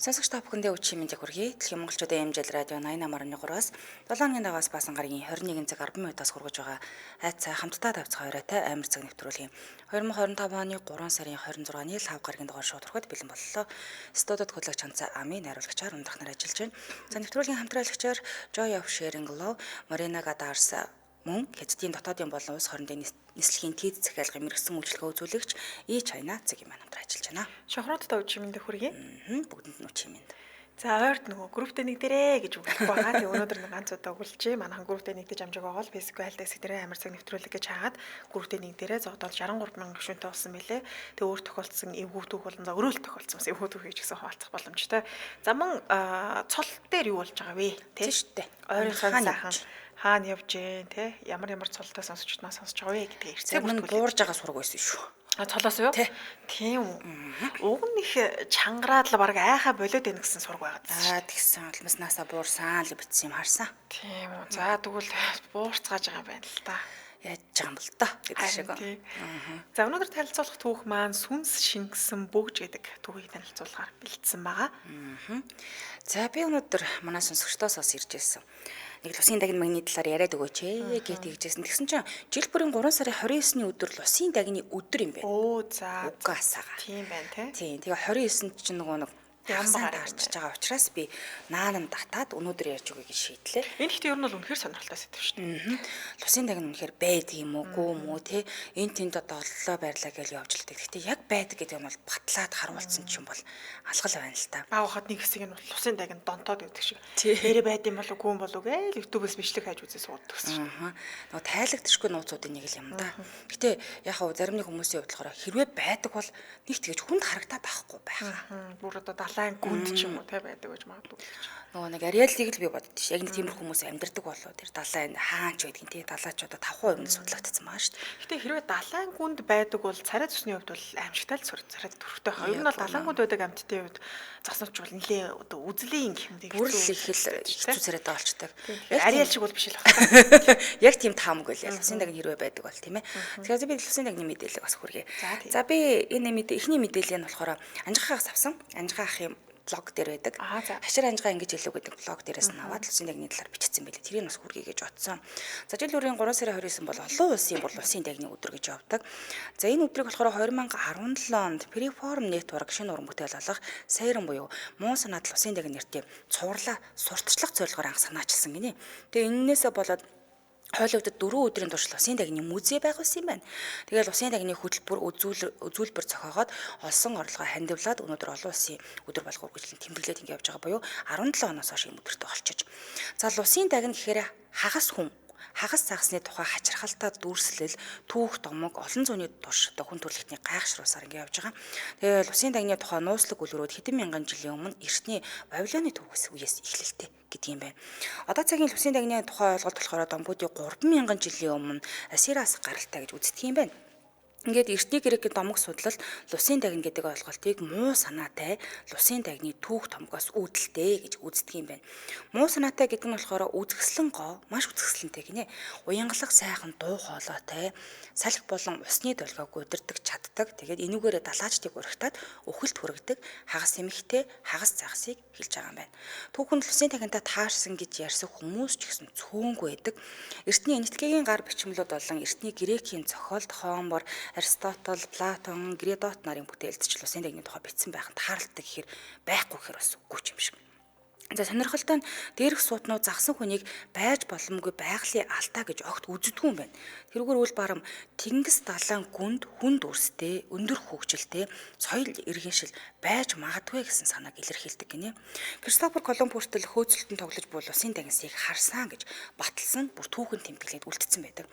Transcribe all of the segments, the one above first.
Сонсогч та бүхэндээ өчийн мэндийг хүргэе. Дэлхийн монголчуудын амжил радио 88.3-аас 7 хоногийн дагаас баасан гарагийн 21 цаг 10 минутаас хүргэж байгаа айцаа хамтдаа тавцгаа оройтой амар цаг нэвтрүүлгийн 2025 оны 3 сарын 26-ны лав гарагийн дугаар шууд хүрэхэд бэлэн боллоо. Студид хөтлөгч Ханцаа Ами найруулагчаар ундрах нар ажиллаж байна. За нэвтрүүлгийн хамтрагчаар Joy of Sharing Love, Marina Gadars мөн Хятадын дотоодын болон улс хорндын нислэгийн тийд захиалгын мэргэсэн үйлчлэгээ үзүүлэгч И Чайна цэгийн маань хамтран ажиллаж байна. Шохруудтай өчийн мэндийг хүргэе. Бүгдэнд нь өчийн мэнд. За ойрт нөгөө групптэй нэгдэрээ гэж үгэлэх байгаа. Тэг өнөөдөр нэг ганц удаа өгүүлжээ. Манайхан групптэй нэгдэж амжааг байгаа бол Facebook айлтаа хэсэг дээрээ амар цаг нэвтрүүлэг гэж хаагаад групптэй нэгдэрээ зодоод 63 мянган гишүүнтэй болсон мэлээ. Тэг өөр тохиолдсон эвгүй түүх болон за өөрөө л тохиолдсон бас эвгүй түүхийг ч гэсэн хуваалцах боломжтой. За мөн цол дээр юу болж байгаа вэ? Тэ шүү дээ. Ойрын сон сайхан хаана явж гин тэ ямар ямар цолтой сонсогчд маань сонсож байгаа вэ гэдгийг ирцээ бүртгүүлээ. Буурж байгаа сураг байсан шүү. А цолоос юу? Тийм үү. Уг нь их чангараад л баг айхаа болоод байна гэсэн сураг байгаад байна. Аа тэгсэн алмаснаасаа буурсан л бичсэн юм харсан. Тийм үү. За тэгвэл буурцгааж байгаа юм байна л та. Яаж байгаа юм бол та гэдэг шиг. За өнөөдөр танилцуулах түүх маань сүнс шингэсэн бөгж гэдэг түүхийг танилцуулахаар бэлдсэн байгаа. За би өнөөдөр манай сонсогчдоос бас ирж ирсэн. Нэг лусын дагны магны талаар яриад өгөөч ээ гэж тэгжсэн. Тэгсэн чинь жил бүрийн 3 сарын 29-ний өдөр лусын дагны өдөр юм байна. Оо за. Угаасаага. Тийм байна те. Тийм. Тэгээ 29-нд чинь нөгөө нэг ямбан таарчж байгаа учраас би наанам татаад өнөөдөр ярьж өгье гэж шийдлээ. Энэ ихтэй ер нь бол үнэхээр сонирхолтой сэдв шүү дээ. Лусын дагн үнэхээр байдаг юм уу, гүү юм уу те? Энэ тэнд одоо оллоо байрлаа гэж явж л тэг. Гэхдээ яг байдаг гэдэг нь бол батлаад харуулсан ч юм бол алгал байна л та. Баг хахад нэг хэсэг нь лусын дагн донтоод гэдэг шиг. Нэрэ байд юм болов гүү юм болов гээл YouTube-ээс бичлэг хайж үзээ суудаг гэсэн шүү. Нөгөө тайлагдшгүй нууцуудын нэг л юм да. Гэтэ яг хав зарим нэг хүмүүсийн хувьд болохоор хэрвээ байдаг бол нэг тэгэж хүнд харагдаад байхгүй байхаа. Бүр одоо далайн гүнд ч юм уу те байдаг гэж магадгүй гэж. Нөгөө нэг Ариалыг л би боддоо ш. Яг нэг тиймэрхүү хүмүүс амьдардаг болоо тэр далайн хаач байдгийг те далаач одоо 5% нь судлагдсан байгаа шүү дээ. Гэтэ хэрвээ далайн гүнд байдаг бол царай цусны хувьд бол аимшигтай л царай төрхтэй хаа. Ер нь бол далайн гүнд байдаг амьтдын хувьд заснууч бол нэлээ одоо үзлийн гэх юм дээ. Бүр л их л хэцүү царайтай болчдаг. Яг Ариал шиг бол биш л байна. Яг тийм таамаг байл. Лусын дагн хэрвээ байдаг бол тийм ээ. Тэгэхээр би лусын дагны мэдээллийг бас хүргэе. За би энэ мэдээ эхний мэдээлэл нь болохоор Анжихаагаас авсан. Анжихаа ахын блог дээр байдаг. Хашир анжгаа ингэж хэлв гэдэг блог дээрээс нь аваад лусын дагны талаар бичсэн байлээ. Тэрийг бас хүргэе гэж бодсон. За жил бүрийн 3 сарын 29 бол олон улсын бүр лусын дагны өдөр гэж явдаг. За энэ өдрийг болохоор 2017 онд Freeform Network шинэ уран бүтээл болох Сайран буюу муу санаад лусын дагн нэртэй цувралаа сурталчлах зорилгоор анх санаачилсан гинэ. Тэгээ энэнээсээ болоод Холливудад 4 өдрийн турш лусын дагны музей байгуулсан юм байна. Тэгээд лусын дагны хөтөлбөр үзүүлбэр зохиогоод олсон орлогоо хандивлаад өнөөдөр олон улсын өдөр болох үргэлжлэн тэмдэглээд ингэ явж байгаа буюу 17 оноос хойш ийм өдөртөө олчиж. За лусын дагн гэхээр хагас хүн хагас загсны тухай хачирхалтай дүрслэл, түүх домог олон зууны турш одоо хүн төрөлхтний гайхшруулсаар ингэ явж байгаа. Тэгээ лусын дагны тухай нууцлаг үлрүүд хэдэн мянган жилийн өмнө эртний Вавилоны түүхээс үеэс эхлэлтэй гэдэг юм байна. Одоо цагийн лусын дагны тухай ойлголт болохоор Домбуудын 3000 жилийн өмнө Ассираас гаралтай гэж үздэг юм байна. Ингээд эртний грекийн домог судлалд лусын дагн гэдэг ойлголтыг муу санаатай лусын дагны түүх томгоос үүдэлтэй гэж үздэг юм байна. Муу санаатай гэдэг нь болохоор үзэсгэлэн гоо, маш үзэсгэлэнтэй гинэ. Уянгалах сайхан дуу хоолойтой, салхи болон усны долгиог удирдах чаддаг. Тэгээд энүүгээрээ далаачдыг урагтаад өхөлд хүргэдэг хагас эмхтэй хагас загсыг хэлж байгаа юм байна. Түүхэнд лусын дагнтай таарсан гэж ярьсан хүмүүс ч гэсэн цөөнгүй байдаг. Эртний Энэтхэгийн гар бичмлүүд болон эртний грекийн зохиолд Хомор, Аристотл, Платон, Геродот нарын бүтээлд ч лусын дагны тухай бичсэн байх нь тааралтай гэхээр байхгүй гэхээр бас үгүй ч юм шиг. За сонирхолтой нь дээрх суутнууд загсан хүнийг байж боломгүй байгалийн алдаа гэж огт үздэггүй юм байна. Тэрүүгээр үл барам тэнгис далайн гүнд хүнд үрстэй, өндөр хөгжилтэй, соёл иргэншил байж магадгүй гэсэн санааг илэрхийлдэг гинэ. Кристофер Колумб хүртэл хөөцөлтөн тоглож буй лусын дагнсыг харсан гэж баталсан бүр түүхэн тэмдэглээд үлдсэн байдаг.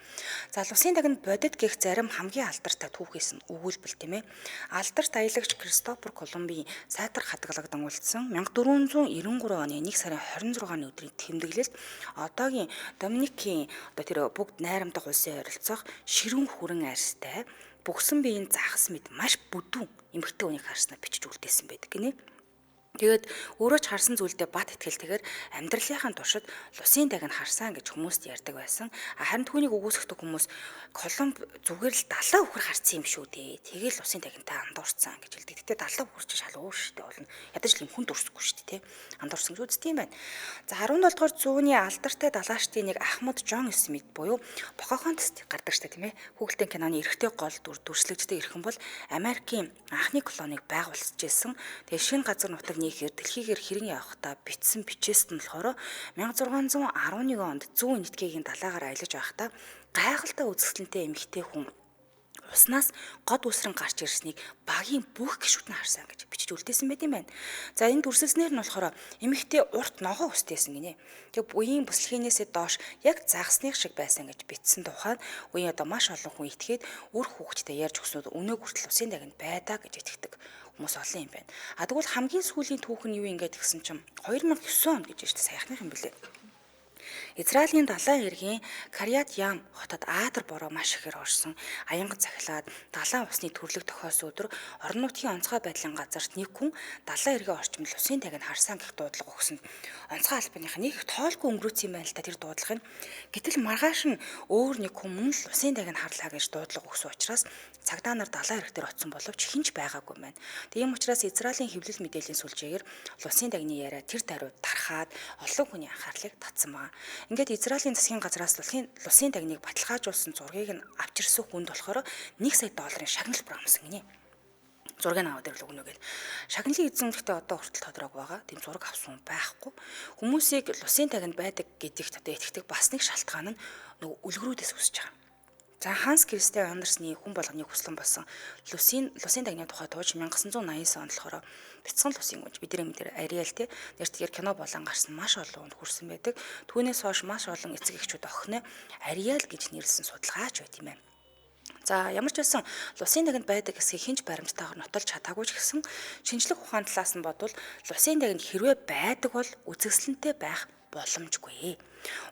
За лусын дагнд бодит гэх зарим хамгийн алдартай түүхээс нь өгүүлбэл тийм ээ. Алдарт аялагч Кристофер Колумбын сайтар хадгалагдан үлдсэн 1493 оны 1 сарын 26-ны өдрийн тэмдэглэлд одоогийн Доминикийн одоо тэр бүгд найрамдах улсын ойролцоох ширүүн хүрэн арьстай бүгсэн биеийн загас мэд маш бүдүүн эмэгтэй хүнийг харснаа бичиж үлдээсэн байдаг гинэ. Тэгээд өөрөө ч харсан зүйлдээ бат итгэлтэйгээр амьдралынхаа туршид лусын дагн харсан гэж хүмүүст ярьдаг байсан. Харин түүнийг үгүйсгдэг хүмүүс Колумб зүгээр л далаа үхэр харсан юм шүү дээ. Тэгэл лусын дагнтай андуурсан гэж хэлдэг. Гэхдээ далаа үхэр чи шал өөр шүү дээ болно. Ядаж л юм хүн дүрсэхгүй шүү дээ, тэ. Андуурсан гэж үздэг юм байна. За 17 дугаар зууны алдартай далаачдын нэг Ахмад Джон Смит буюу Покахонтас гардаг шүү дээ, тийм ээ. Хүүхэлдэйн киноны эрэгтэй гол дүр дүрслэгчтэй ирхэн бол Америкийн анхны колониг байгуулж ирсэн. Тэгээ шинэ газар нутаг нээхээр дэлхийгээр хэрэн явахдаа бичсэн бичээст нь болохоор 1611 онд зүүн Энэтхэгийн далаагаар аялаж байхдаа гайхалтай үзэсгэлэнтэй эмэгтэй хүн уснаас год үсрэн гарч ирснийг багийн бүх гишүүд нь харсан гэж бичиж үлдээсэн байт юм байна. За энэ дүрсэлснээр нь болохоор эмэгтэй урт ногоо үстэйсэн гинэ. Тэгээ буян бүслэхийнээсээ доош яг загсных шиг байсан гэж бичсэн тухайд үеийн одоо маш олон хүн итгээд үр хүүхэдтэй ярьж өгснүүд өнөөг хүртэл усын дагнад байдаа гэж итгэдэг хүмүүс олон юм байна. А тэгвэл хамгийн сүүлийн түүх нь юу ингээд гэсэн чинь 2009 онд гэж шүү дээ, саяхных юм билээ. Израилийн далайн эргийн Карьят Ям хотод аатар бороо маш ихээр орсон. Аянга захилаад далайн усны төрлөг тохиосон өдөр орон нутгийн онцгой байдлын газарт нэг хүн далайн эргийн орчимд лусын таг нь харсан гэх дуудлага өгсөн. Онцгой албаных нэг тоолгүй өнгөрөөцсөн юм байна л та тэр дуудлага нь. Гэтэл маргааш нь өөр нэг хүн мөн л лусын таг нь харлаа гэж дуудлага өгсөн учраас цагдаа нар далайн эрэг дээр очсон боловч хинч байгаагүй юм байна. Тийм учраас Израилийн хэвлэл мэдээллийн сүлжээгээр лусын тагны яриа тэр даруй тархаад олон хүний анхаарлыг татсан байна. Ингээд Израилийн засгийн газраас лусын тагныг баталгаажуулсан зургийг нь авчирсан хүнд болохоор 1 сая долларын шагнал бүр амсан гинэ. Зургийг аваад ирэл өгнө гэл. Шагналын эзэн гэхдээ одоо хүртэл тодорхой байгаа. Тийм зураг авсан байхгүй. Хүмүүсийг лусын тагнд байдаг гэдэгт одоо итгэдэг бас нэг шалтгаан нь нөгөө үлгэрүүдээс үсэж байгаа. За Ханс Кристиан Андерсны хүн болгоны хүслэн болсон лусын тагны тухай тууж 1989 онд болохоор бяцхан лусын гүнж бидний мэдэр Ариэл те нэртэйгээр кино болон гарсан маш олон хүнд хүрсэн байдаг. Түүнээс хойш маш олон эцэг эхчүүд охиноо Ариэл гэж нэрлсэн судалгаач байт юм байна. За ямар ч байсан лусын тагнд байдаг эсхийг хинч баримттайгаар нотолж чадаагүй ч гэсэн шинжлэх ухааны талаас нь бодвол лусын тагнд хэрвээ байдаг бол үзэсгэлэнтэй байх боломжгүй.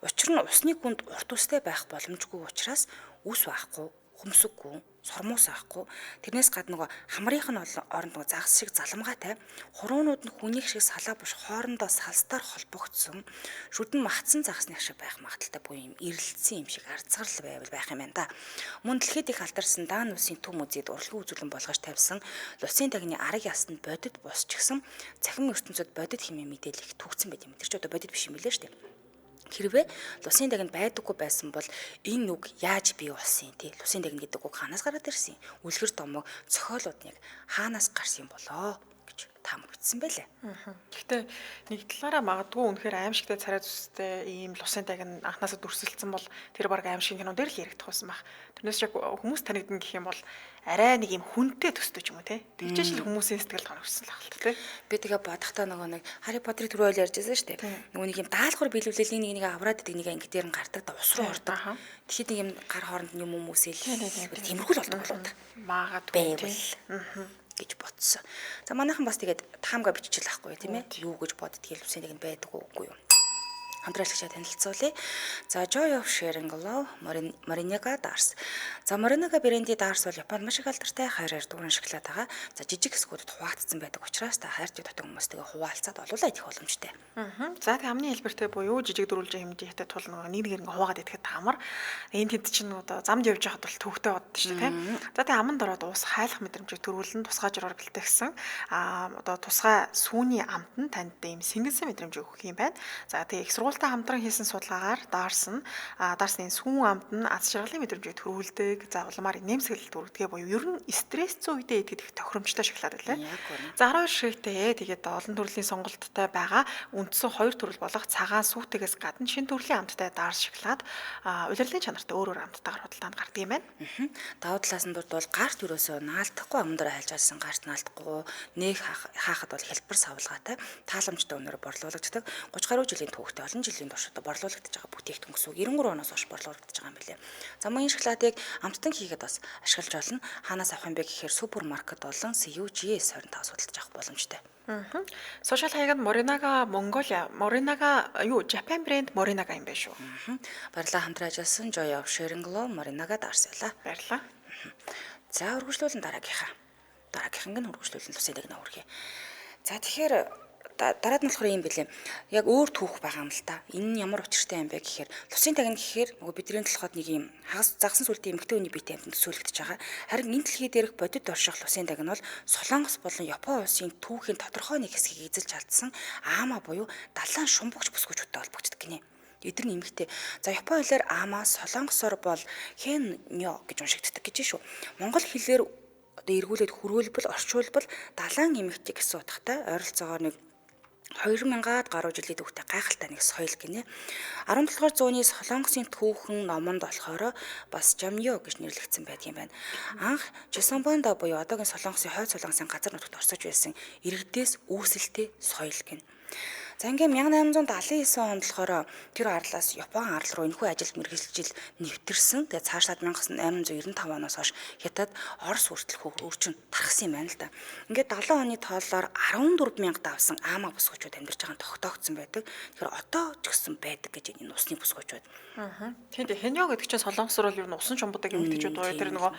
Учир нь усны гүнд урт үстэй байх боломжгүй учраас үс байхгүй, хөмсөггүй, сормуус байхгүй. Тэрнээс гадна нөгөө хамрынх нь оронд нөгөө загас шиг заламгаатай, хуруунууд нь хүнийх шиг салаа буш хоорондоо салстаар холбогдсон, шүдэн махцсан загасных шиг байх магадaltaй буюу юм эрэлтсэн юм шиг арцгарл байвал байх юм байна да. Мөн дэлхийд их алдарсан Даан улсын төв музейд урлагийн үзүүлэн болгож тавьсан лусын тагны арга ясанд бодит бус ч гэсэн цахим ертөнцид бодит хэмээн мэдээлэл их түгцэн байт юм. Тэр ч одоо бодит биш юм билээ шүү дээ. Хэрвээ лусын дагнд байдаггүй байсан бол энэ үг яаж бий болсон юм те? Лусын дагнд гэдэг үг хаанаас гараад ирсэн юм? Үлгэр домог зохиолууд нэг хаанаас гарсан юм болоо гэж таамаг бичсэн байлээ. Гэхдээ нэг талаараа магадгүй үнэхээр аимшигтай царай зүстэй ийм лусын дагн анхнаасаа дүрсэлсэн бол тэр баг аимшиг кинон дээр л яригдах байсан байх. Тэрнээс яг хүмүүс танигдана гэх юм бол арай нэг юм хүнтэй төстэй ч юм уу те. Тэгжээж л хүмүүсийн сэтгэлд хоногсон л ахalta те. Би тэгээ бодохдоо нөгөө нэг Харри Поттерыг түрүү ойл ярьж байсан шүү дээ. Нөгөө нэг юм даалгавар биелүүлэл нэг нэг авраад идэг нэг анги дээр нь гардаг да ус руу ордог. Тэгэхэд нэг юм гар хооронд юм хүмүүсэл тиймэрхүү л болдог болоо та. Магадгүй те гэж бодсон. За манайхан бас тэгээд таамга биччихэл ахгүй тийм ээ. Юу гэж боддгийг лусын нэг нь байдаг уугүй юу? Хамтраалагчаа танилцуулъя. За Joy of Sharing Love Morinaga Dars. За Morinaga брендийн Dars бол Японд маш их алдартай хайраар дүүрэн шоколад байгаа. За жижиг хэсгүүдэд хуваагдсан байдаг учраас та хайртай дотог хүмүүстэйгээ хуваалцаад олуулаа идэх боломжтой. За тэг амны хэлбэртэй буюу жижиг дөрвөлжин хэмжээтэй тул нэг нэг ингээ хуваагаад идэхэд таамар. Энэ тэнд чинь одоо замд явж байхад бол төвхтэй боддоо шүү дээ, тийм. За тэг аманд ороод ус хайлах мэдрэмжийг төрүүлэн тусгай жураар бэлтгэсэн. Одоо тусгай сүүний амт нь танд ийм сэнгэнсэн мэдрэмжийг өгөх юм байна. За тэг их сургууль хамтран хийсэн судалгаагаар Дарсны сүүн амт нь аз жаргалын мэдрэмжийг төрүүлдэг. За улмаар нэмсгэлэлт үргэдэг буюу ер нь стресс зүй үедээ идэхэд их тохиромжтой шоколад байлаа. За 12 шигтэй тэгээд олон төрлийн сонголттой байгаа. Үндсэн хоёр төрөл болох цагаан сүүтэйгээс гадна шин төрлийн амттай Дарс шоколад улирлын чанартай өөр өөр амттайгаар худалдаанд гардаг юм байна. Давуу талаас нь дурдвал гарт ерөөсөө наалтахгүй амдаар хайлж авсан гарт наалтахгүй нээх хаахад бол хэлбэр савлгаатай тааламжтай өнөр борлуулагддаг. 30 гаруй жилийн түүхтэй олон жилийн турш одоо борлуулагдаж байгаа бүтээгдэхүүн гэсэн үг 93 оноос хойш борлуулагдаж байгаа юм билээ. За мөн энэ шоколадыг амттан хийгээд бас ашиглаж болно. Хаанаас авах юм бэ гэхээр супермаркет болон CUGS 25 судалдаж авах боломжтой. Сошиал хаяг нь Morinaga Mongolia, Morinaga юу Japan брэнд Morinaga юм байна шүү. Баярлалаа хамтран ажилласан Joy of Sharing Love Morinaga Dars байлаа. Баярлалаа. За үргэлжлүүлэн дараагийнхаа. Дараагийнхан нь үргэлжлүүлэн лусын дагна хүргэе. За тэгэхээр Дараад нь болохоор юм бэлээ. Яг өөр түүх байгаа юм л та. Энэ нь ямар учиртай юм бэ гэхээр лусын тагна гэхээр нөгөө бидний толгойд нэг юм хагас загсан сүлтийн эмэгтэй хүний биетэй амьтан төсөөлөгдөж байгаа. Харин энэ дэлхий дээрх бодит орших лусын тагна бол Солонгос болон Япон улсын түүхийн тодорхой нэг хэсгийг эзэлж алдсан аама буюу далайн шумбагч бүсгүүчүүдтэй холбогддог гинэ. Эдгээр нь эмэгтэй. За Япон хэлээр аама, солонгосоор бол хэньё гэж уншигддаг гэж шүү. Монгол хэлээр одоо эргүүлээд хөрвүүлбэл, орчуулбал далайн эмэгтэй гэсэн утгатай ойролцоогоор нэг 2000-аад гаруй жилийн түүхтэй гайхалтай нэг соёл гинэ. 17 дугаар зууны Солонгосын түүхэн номонд болохоор бас Жамьё гэж нэрлэгдсэн байдаг юм байна. Анх Чосонбанда буюу одоогийн Солонгосын хойд Солонгосын газар нутагт орсож байсан иргэдээс үүсэлтэй соёл гинэ. За ингээм 1879 онд болохоор тэр арлаас Япон арал руу энэхүү ажилд мэргэжил нэвтэрсэн. Тэгээ цаашлаад 1895 оноос хойш Хятад Орос хүртэл өрчин тархсан юм байна л да. Ингээд 70 оны тооллоор 14 мянга давсан аама бүсгүүчүүд амьдарч байгаа нь тогтоогдсон байдаг. Тэгэхээр одоо ч гэсэн байдаг гэж энэ усны бүсгүүчүүд. Аа. Тийм тийм хэньё гэдэг чинь Солонгос руу ер нь усан чумбудаг эмэгтэйчүүд буюу тэр нөгөө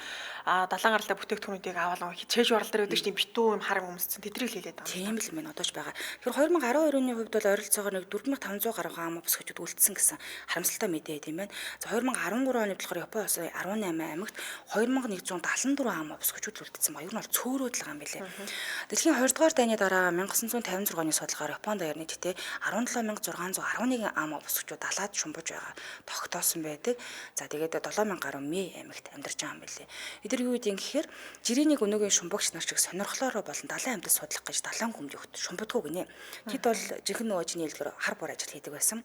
далайн гаралтай бүтээгдэхүүнүүдийг аваад нөгөө чээж барал дээр байдаг чинь битүү юм хар юм өмссөн тэдрийг л хэлээд байгаа. Тийм л юм байна одоо ч байгаа. Тэгэхээр 2012 оны хувьд бол ойролцоогоор нэг 4500 гаруй аама бүсгүүчүүд үлдсэн гэсэн харамсалтай мэдээ юм байна. За 2013 оны болохоор Япон улсын 18 аймагт 2174 аама бүсгүүчүүд үлдсэн ба. Ер нь бол цөөрөөд л байгаа юм билээ. Дэлхийн 2 дугаар дайны дараа 1956 оны судалгаар Японд даяар нийтдээ 17611 аама бүсгүүчүүд далаад шумбаж байгаа тогтоосон байдаг. За тэгээд 7000 гаруй мэ аймагт амьдарч байгаа юм билээ. Эдгээр юу гэдэг юм гэхээр жирээнийг өнөөгийн шумбагч нар шиг сонирхлоороо болон далайн амьтад судлах гэж далайн гүмд өгт шумбадгүй гинэ. Тэд бол жинхэнэ нөгөө чиний хэлдгээр хар бор ажил хийдэг байсан.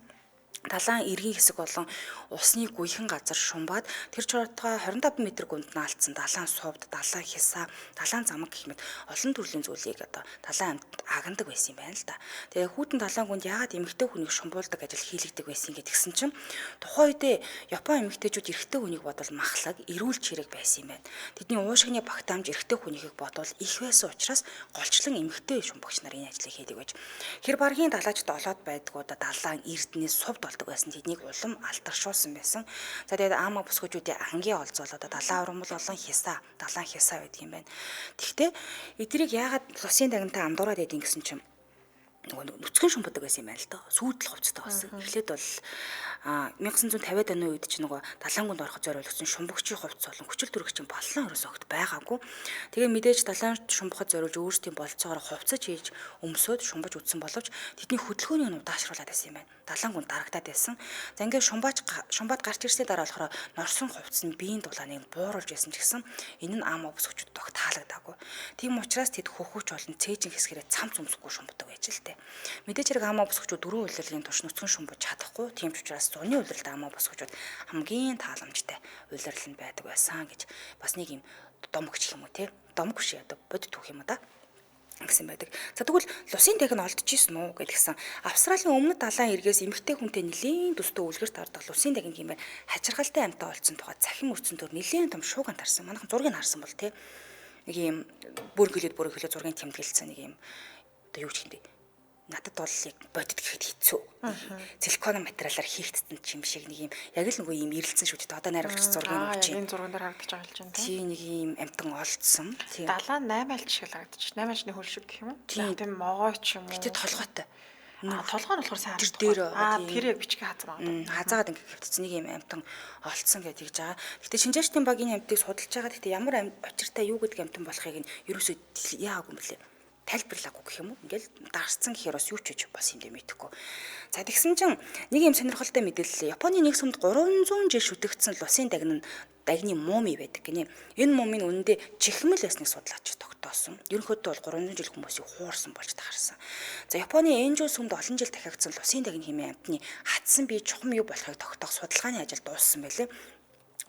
Далайн эргийн хэсэг болон усны гүйхэн газар шумбаад тэр чурдгаа 25 м гүнд наалдсан далайн сувд, далайн хясаа, далайн замаг гэх мэт олон төрлийн зүйлийг одоо далайн амьтад агандаг байсан юм байна л да. Тэгээ хүйтэн далайн гүнд яагаад эмэгтэй хүнийг шумбуулдаг ажил хийлэгдэг байсан гэдгсэн чинь тухайн үедээ Япон эмэгтэйчүүд эрэгтэй хүнийг бодвол махлаг, эрүүл чирэг байсан юм байна. Тэдний уушигны багтаамж эрэгтэй хүнийхийг бодвол их байсан учраас голчлон эмэгтэй шумбагч нар энэ ажлыг хийдэг байж. Хэр баргийн далаачд олоод байдгуудаа далайн эрдэнэс сувд болдог байсан. Тэднийг улам алдаршуулсан байсан. За тэгээд аама бүсгүүчүүдийн ангийн олзол одоо далайн ургамал болон хясаа, далайн хясаа байдаг юм байна. Тэгэхдээ эднийг яагаад лусын дагнтай андуураад байдیں гэсэн чинь нөгөө нүцгэн шумбадаг байсан юм байна л доо. Сүүдэл хувцастай болсон. Эхлээд бол 1950-ад оны үед чинь нөгөө далайн гүнд ороход зориулсан шумбагчийн хувцас болон хүчил төрөгчийн баллан ерөөсөө огт байгаагүй. Тэгээ мэдээж далайн шумбахад зориулж өөрсдийн болцоогоор хувцас хийж өмсөөд шумбаж үтсэн боловч тэдний хөдөлгөөний нь удаашруулад байсан юм байна. Далайн гүнд дарагдаад байсан. За ингээд шумбаад гарч ирсний дараа болохоор норсон хувцас нь биеийн дулааныг бууруулж байсан ч гэсэн энэ нь ам өвсгчүүдэд огт таалагдаагүй. Тийм учраас тэд хөхөч болон цээжин хэсгэрээ цамц өмсөхгүй шумбадаг байж л тээ. Мэдээж хэрэг аамаа босгочууд дөрвөн улирлын турш нүцгэн шумбаж чадахгүй. Тийм ч учраас зуны улиралд аамаа босгочууд хамгийн тааламжтай улирал нь байдаг байсан гэж бас нэг юм домогч юм уу те. Домог биш одоо бодит түүх юм уу да гэсэн байдаг. За тэгвэл лусын таг нь олдчихсэн үү гэдгсэн. Австралийн өмнөд далайн эргээс эмэгтэй хүнтэй нэлээн төстэй үлгэрт ордог лусын таг юм байна. Хачиргалтай амьтаа олдсон тухай цахим өрцөн төр нэлээн том шууган тарсан. Манайхан зургийг харсан бол те. Нэг юм бүргөлөөд зургийг тэмдэглэсэн нэг юм одоо юу ч юм бэ? Надад бол яг бодит гэхэд хэцүү. Силикон материалаар хийгдсэн юм шиг нэг юм яг л нөгөө юм эрэлцэн шүү дээ. Одоо найруулагч зургийг өгч байна. Энэ зурган дээр харагдаж байгаа юм чинь тийм. Нэг юм амтан олдсон. Тийм. 78 альч шиг л харагдчих. 8 альчны хөл шиг гэх юм уу? Тийм могой ч юм уу. Гэтэ толгойтой. Толгой нь болохоор сайн харагдах. Тэр дээр тэр яг бичгээ хаацсан байгаа. Хазаагаад ингэ хэвтсэн нэг юм амтан олдсон гэж тэгж байгаа. Гэтэ шинжээчдийн баг энэ амтыг судалж байгаа. Гэтэ ямар учиртай юу гэдэг амтан болохыг нь ерөөсөө яагагүй юм бэлээ. Тайлбарлаагүй гэх юм уу? Ингээл дарцсан гэхээр бас юу ч гэж бас юм дэ мэдэхгүй. За тэгсэн чинь нэг юм сонирхолтой мэдээлэл. Японы нэг сүмд 300 жил шүтэгдсэн лусын дагны муми байдаг гинэ. Энэ мумын үнэндээ чихмэл байсныг судлаач тогтоосон. Ерөнхийдөө бол 300 жил хүмүүсийг хуурсан болж таарсан. За Японы Энжо сүмд олон жил дахиагдсан лусын дагны хэмээн амтны хатсан бие чухам юу болохыг тогтоох судалгааны ажил дууссан байлээ.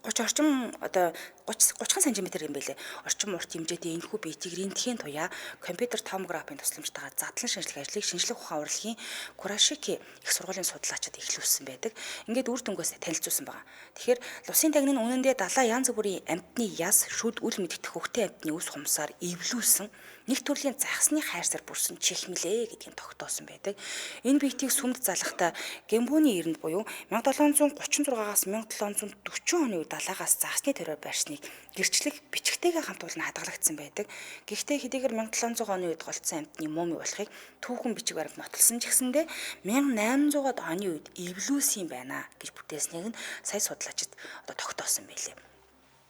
30 орчим одоо 30 30 см юм байлээ. Орчим урт хэмжээтэй энэхүү биетийг рентген туяа компьютер томографийн тусламжтайгаар задлан шинжлэх ажлыг шинжлэх ухаан урлагийн Курашики их сургуулийн судлаачид эхлүүлсэн байдаг. Ингээд үр дүнгээс танилцуулсан байгаа. Тэгэхээр лусын тагны нь үнэндээ далаа янз бүрийн амьтны яс, шүд, үл мэддэх хөхтөн амьтны үс хумсаар эвлүүлсэн нэг төрлийн загсны хайрсаар бүрсэн чихмэлээ гэдгийг тогтоосон байдаг. Энэ биетийг сүмд залахдаа Гэмбүний эрэнд буюу 1736-аас 1740 оны үед далаагаас загасны төрөөр байрсныг гэрчлэх бичгтэйгээ хамт уулна хадгалагдсан байдаг. Гэхдээ хэдийгээр 1700 оны үед голцсон амьтны муми болохыг түүхэн бичиг баримт нотолсон ч гэсэндээ 1800-ад оны үед эволюцийн байна гэж бүтээснийг нь сая судлаачид одоо тогтоосон байлээ.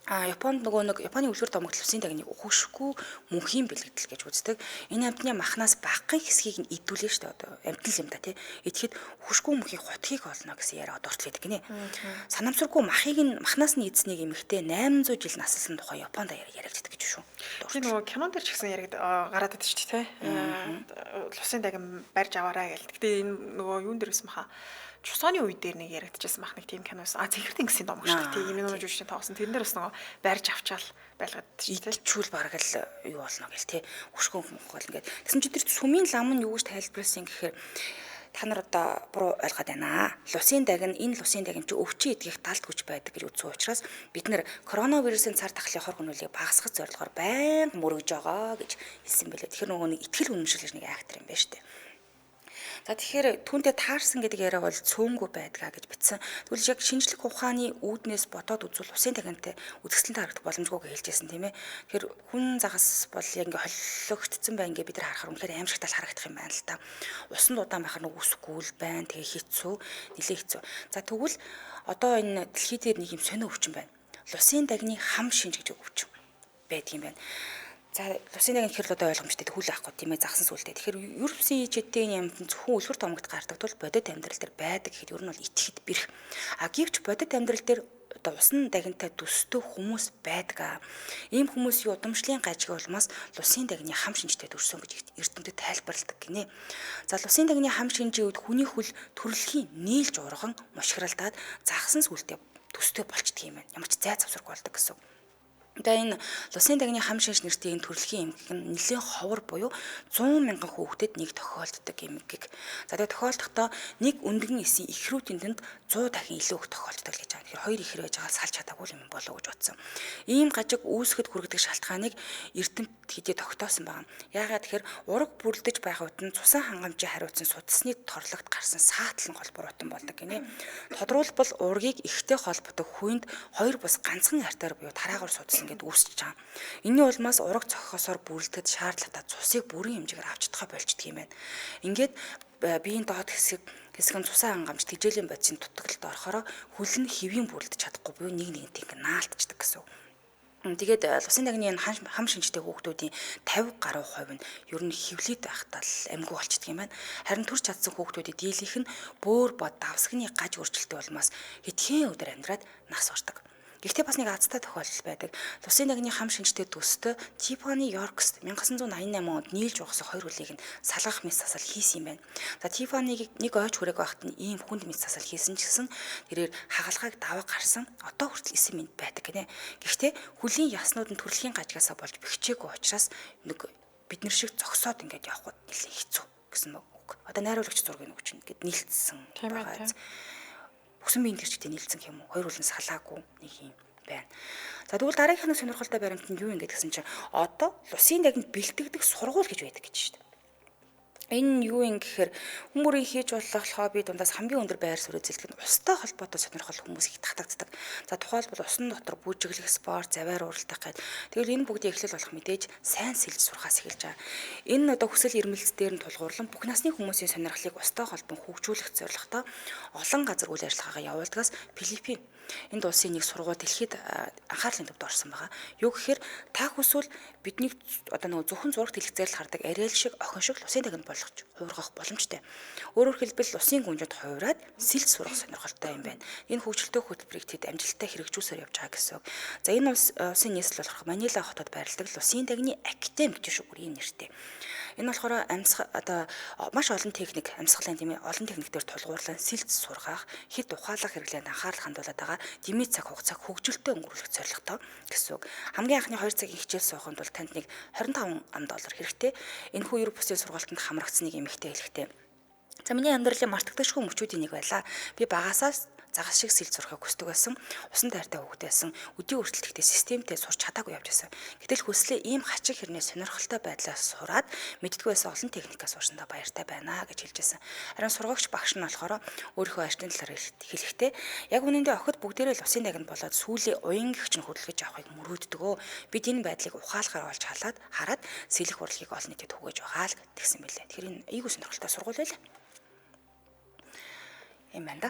Японд нөгөө нэг Японы үлгэр домогт лусын дагныг үхшгүй мөнхийн бэлэгдэл гэж үздэг. Энэ амьтны махнаас багахан хэсгийг нь идүүлээ шүү дээ. Одоо амьтан л юм да тий. Идэхэд үхшгүй мөнхийн хутгийг олно гэсэн яриа одоо хүртэл байдаг гинэ. Санамсаргүй махыг нь махнаас нь эзнийг эмэгтэй 800 жил насалсан тухай Японд яригддаг гэж шүү. Тийм нөгөө кинон дээр ч гэсэн яригд гараад байдаг шүү дээ тий. Лусын дагин барьж аваарай гэл. Гэтэ энэ нөгөө юун дээр байсан баха. Чусооны үе дээр нэг яригдчихсан бах нэг тийм кино байсан. Цэнхэр тэнгисийн домог шүү дээ. Тийм юм жүжигчдийн тоглосон. Тэрэн дээр бас нөгөө барьж авчаал байлгаад шүү дээ. Идчихвэл бараг л юу болно гэл тий. Хөшгөн мөнх бол ингээд. Тэгсэн чи тэр сүмийн лам нь юу гэж тайлбарласан гэхээр та нар одоо буруу ойлгоод байна. Лусын дагин энэ лусын дагин чи өвчин эдгэх далд хүч байдаг гэж үзсэн учраас бид нэр коронавирусын цар тахлын хор хөнөөлийг багасгах зорилгоор байнга мөргөж байгаа гэж хэлсэн байлээ. Тэгэхээр нөгөө нэг итгэл үнэмшил гэж нэг айхтар юм байна шүү дээ. За тэгэхээр түүнтэй таарсан гэдэг яриа бол цөөнгүй байдгаа гэж бичсэн. Тэгвэл яг шинжлэх ухааны үүднээс бодоод үзвэл усын тагинтай үзэсгэлэнтэй харагдах боломжгүй гэж хэлжсэн тийм ээ. Тэгэхээр хүн загас бол яг ингээ холилогдсон байна гэж бид нар харахаар үнэхээр аимшигтай харагдах юм байна л та. Усан удаан байхаар нэг үсгүй л байна. Тэгээ хэцүү, нэлээ хэцүү. За тэгвэл одоо энэ дэлхий дээр нэг юм сонио өвчин байна. Лусын дагны хам шинж гэж өвчин байдаг юм байна. За лусын дагны гэхэр л одоо ойлгомжтой хүл авахгүй тийм ээ загсан сүлдээ. Тэгэхээр ерөөсөн ичээтэй юмд зөвхөн үлгэр домогт гардаг тул бодит амьдрал дээр байдаг гэхэд ер нь бол итгэхэд бэрх. А гэвч бодит амьдрал дээр одоо усан дагинтай төстэй хүмүүс байдаг. Ийм хүмүүсийн удамшлын гажиг улмаас лусын дагны хам шинжтэй төрсөн гэж эрдэмтэд тайлбарладаг гинэ. За лусын дагны хам шинжийн үед хүний хөл төрөлхийн нийлж урган мушгиралдаад загсан сүлдээ төстэй болчдөг юм байна. Ямар ч зай завсаргүй болдог гэсэн. Одоо энэ лусын дагны хам шинж нэртэй энэ төрөлхийн эмгэг нь нэлээн ховор буюу 100 мянган хүүхдэд нэг тохиолддог эмгэг. За тэгээ тохиолдохдоо нэг өндгөн эсийн ихрүүдийн тэнд 100 дахин илүү их тохиолддог гэж байгаа. Тэгэхээр хоёр ихэр байж байгаа салж чадаагүй юм болов уу гэж бодсон. Ийм гажиг үүсгэхэд хүргэдэг шалтгааныг эрдэмт хэдий тогтоосон байгаа. Яагаад тэгэхээр ураг бүрлдэж байгаа үед нь цусан хангамжийн хариуцсан судасны торлогт гарсан саатлан гол буруутан болдог гинэ. Тодруулбал ургийг ихтэй холбодог хүнд хоёр бус ганцхан артаар буюу тараагаар судас ингээд үүсэж байгаа. Энэний улмаас ураг цохихосоор бүрлдэхэд шаардлагатай цусыг бүрэн хэмжээгээр авч чадхаа болчдөг юм байна. Ингээд биеийн доод хэсэг нь цусан хангамж тэжээлийн бодисын дутагдлалд орохороо хөл нь хэвийн бүрлдэж чадахгүй буюу нэг нэгэнт ингээд наалтчдаг гэсэн үг. Тэгээд лусын дагны энэ хам шинжтэй хүүхдүүдийн 50 гаруй хувь нь ер нь хөвлөд байхдаа л амьгүй болчдөг юм байна. Харин төрч чадсан хүүхдүүдийн дийлийнх нь бөөр бод давсганы гаж өөрчлөлтийн улмаас хэдхэн өдөр амьдраад нас бардаг. Гэхдээ бас нэг азтай тохиолдол байдаг. Лусын дагны хам шинжтэй төстэй Тиффани Йоркс 1988 онд нийлж угсах хоёр хүлийг нь салгах мэс засал хийсэн юм байна. За Тиффаниг нэг ойч хүрээг байхад нь ийм хүнд мэс засал хийсэн ч гэсэн тэрээр хагалгааг даваа гарсан. Одоо хүртэл эсэн мэнд байдаг гинэ. Гэхдээ хүлийн яснууд нь төрөлхийн гажгаасаа болж бэхжээгүй учраас нэг бид нар шиг зогсоод ингээд явхад нэлээд хэцүү гэсэн үг. Одоо найруулагч зургийг өгч ингээд нийлцсэн байгаа. Өсөн биеийн тэрчтэй нийлцсэн юм уу? Хоёр хүлэн салаагүй нэг юм байна. За тэгвэл дараагийнх нь сонирхолтой баримт нь юу юм гэдгсэн чинь одоо лусын дагнд бэлтгэдэг сургууль гэж байдаг гэж шүү дээ. Энэ юу юм гэхээр хүн бүрийн хийж болох хобби дундаас хамгийн өндөр байр суурь эзэлдэг нь устай холбоотой сонирхол хүмүүс их татагддаг. За тухайлбал усан дотор бүжиглэх спорт, завиар уралдах гээд тэгвэл энэ бүгдийн эхлэл болох мэдээж сайн сэлж сурахаас эхэлж байгаа. Энэ одоо хүсэл эрмэлз дээр нь тулгуурлан бүх насны хүмүүсийн сонирхлыг устай холбон хөгжүүлэх зорилготой олон газар үйл ажиллагаагаа явуулдгаас Филиппин энд улсын нэг сургууль дэлхийд анхаарлын төвд орсон байгаа. Юу гэхээр та хүсвэл биднийг одоо нөгөө зөвхөн зурагт хэлгэцээр л хардаг Ариэл шиг охин шиг лусын дагнд болгож хувиргах боломжтой. Өөрөөр хэлбэл лусын гүнжинд хувираад сэлж сурах сонирхолтой юм байна. Энэ хөгжилтэй хөтөлбөрийг тэд амжилттай хэрэгжүүлсээр явж байгаа гэсэн үг. За энэ улсын нийслэл болохоор Манила хотод байрладаг лусын дагны академи гэж шүү ийм нэртэй. Энэ болохоор амьсгал одоо маш олон техник амьсгалын тийм ээ олон техникээр тулгуурлан сэлж сургах, хэд ухаалаг хэрэглээнд анхаарал хандуулаад байгаа дэмий цаг хугацааг хөгжилтэй өнгөрүүлэх зорилготой гэсэн үг. Хамгийн анхны 2 цагийн хичээл суухын тулд танд нэг 25 ам доллар хэрэгтэй. Энэхүү Европ бүсийн сургалтанд хамрагдсан нэг эмэгтэй хэлэхдээ. За миний амьдралын мартагдашгүй мөчүүдийн нэг байлаа. Би багасаа Загас шиг сэлж сурахыг хүсдэг байсан. Усан дайртай хүүхэд байсан. Өдий хүртэл тэгтээ системтэй сурч чадаагүй явж байсан. Гэтэл хүслээ ийм хачин хэрнээ сонирхолтой байдлаас сураад мэддэггүй байсан олон техникээ сурсандаа баяртай байна гэж хэлж байсан. Харин сургагч багш нь болохоор өөрийнхөө ажлын талаар хэлэхдээ яг үнэндээ охид бүгдээрээ л усын дагнад болоод сүүлийн уян гихч нь хөдөлгөж авахыг мөрөөддөг. Бид энэ байдлыг ухаалгаар олж халаад хараад сэлэх урлагийг олон нийтэд түгээж байгаа л гэсэн мэлээ. Тэгэхээр энэ айгүй сонирхолтой сургууль байлаа. Юм байна да.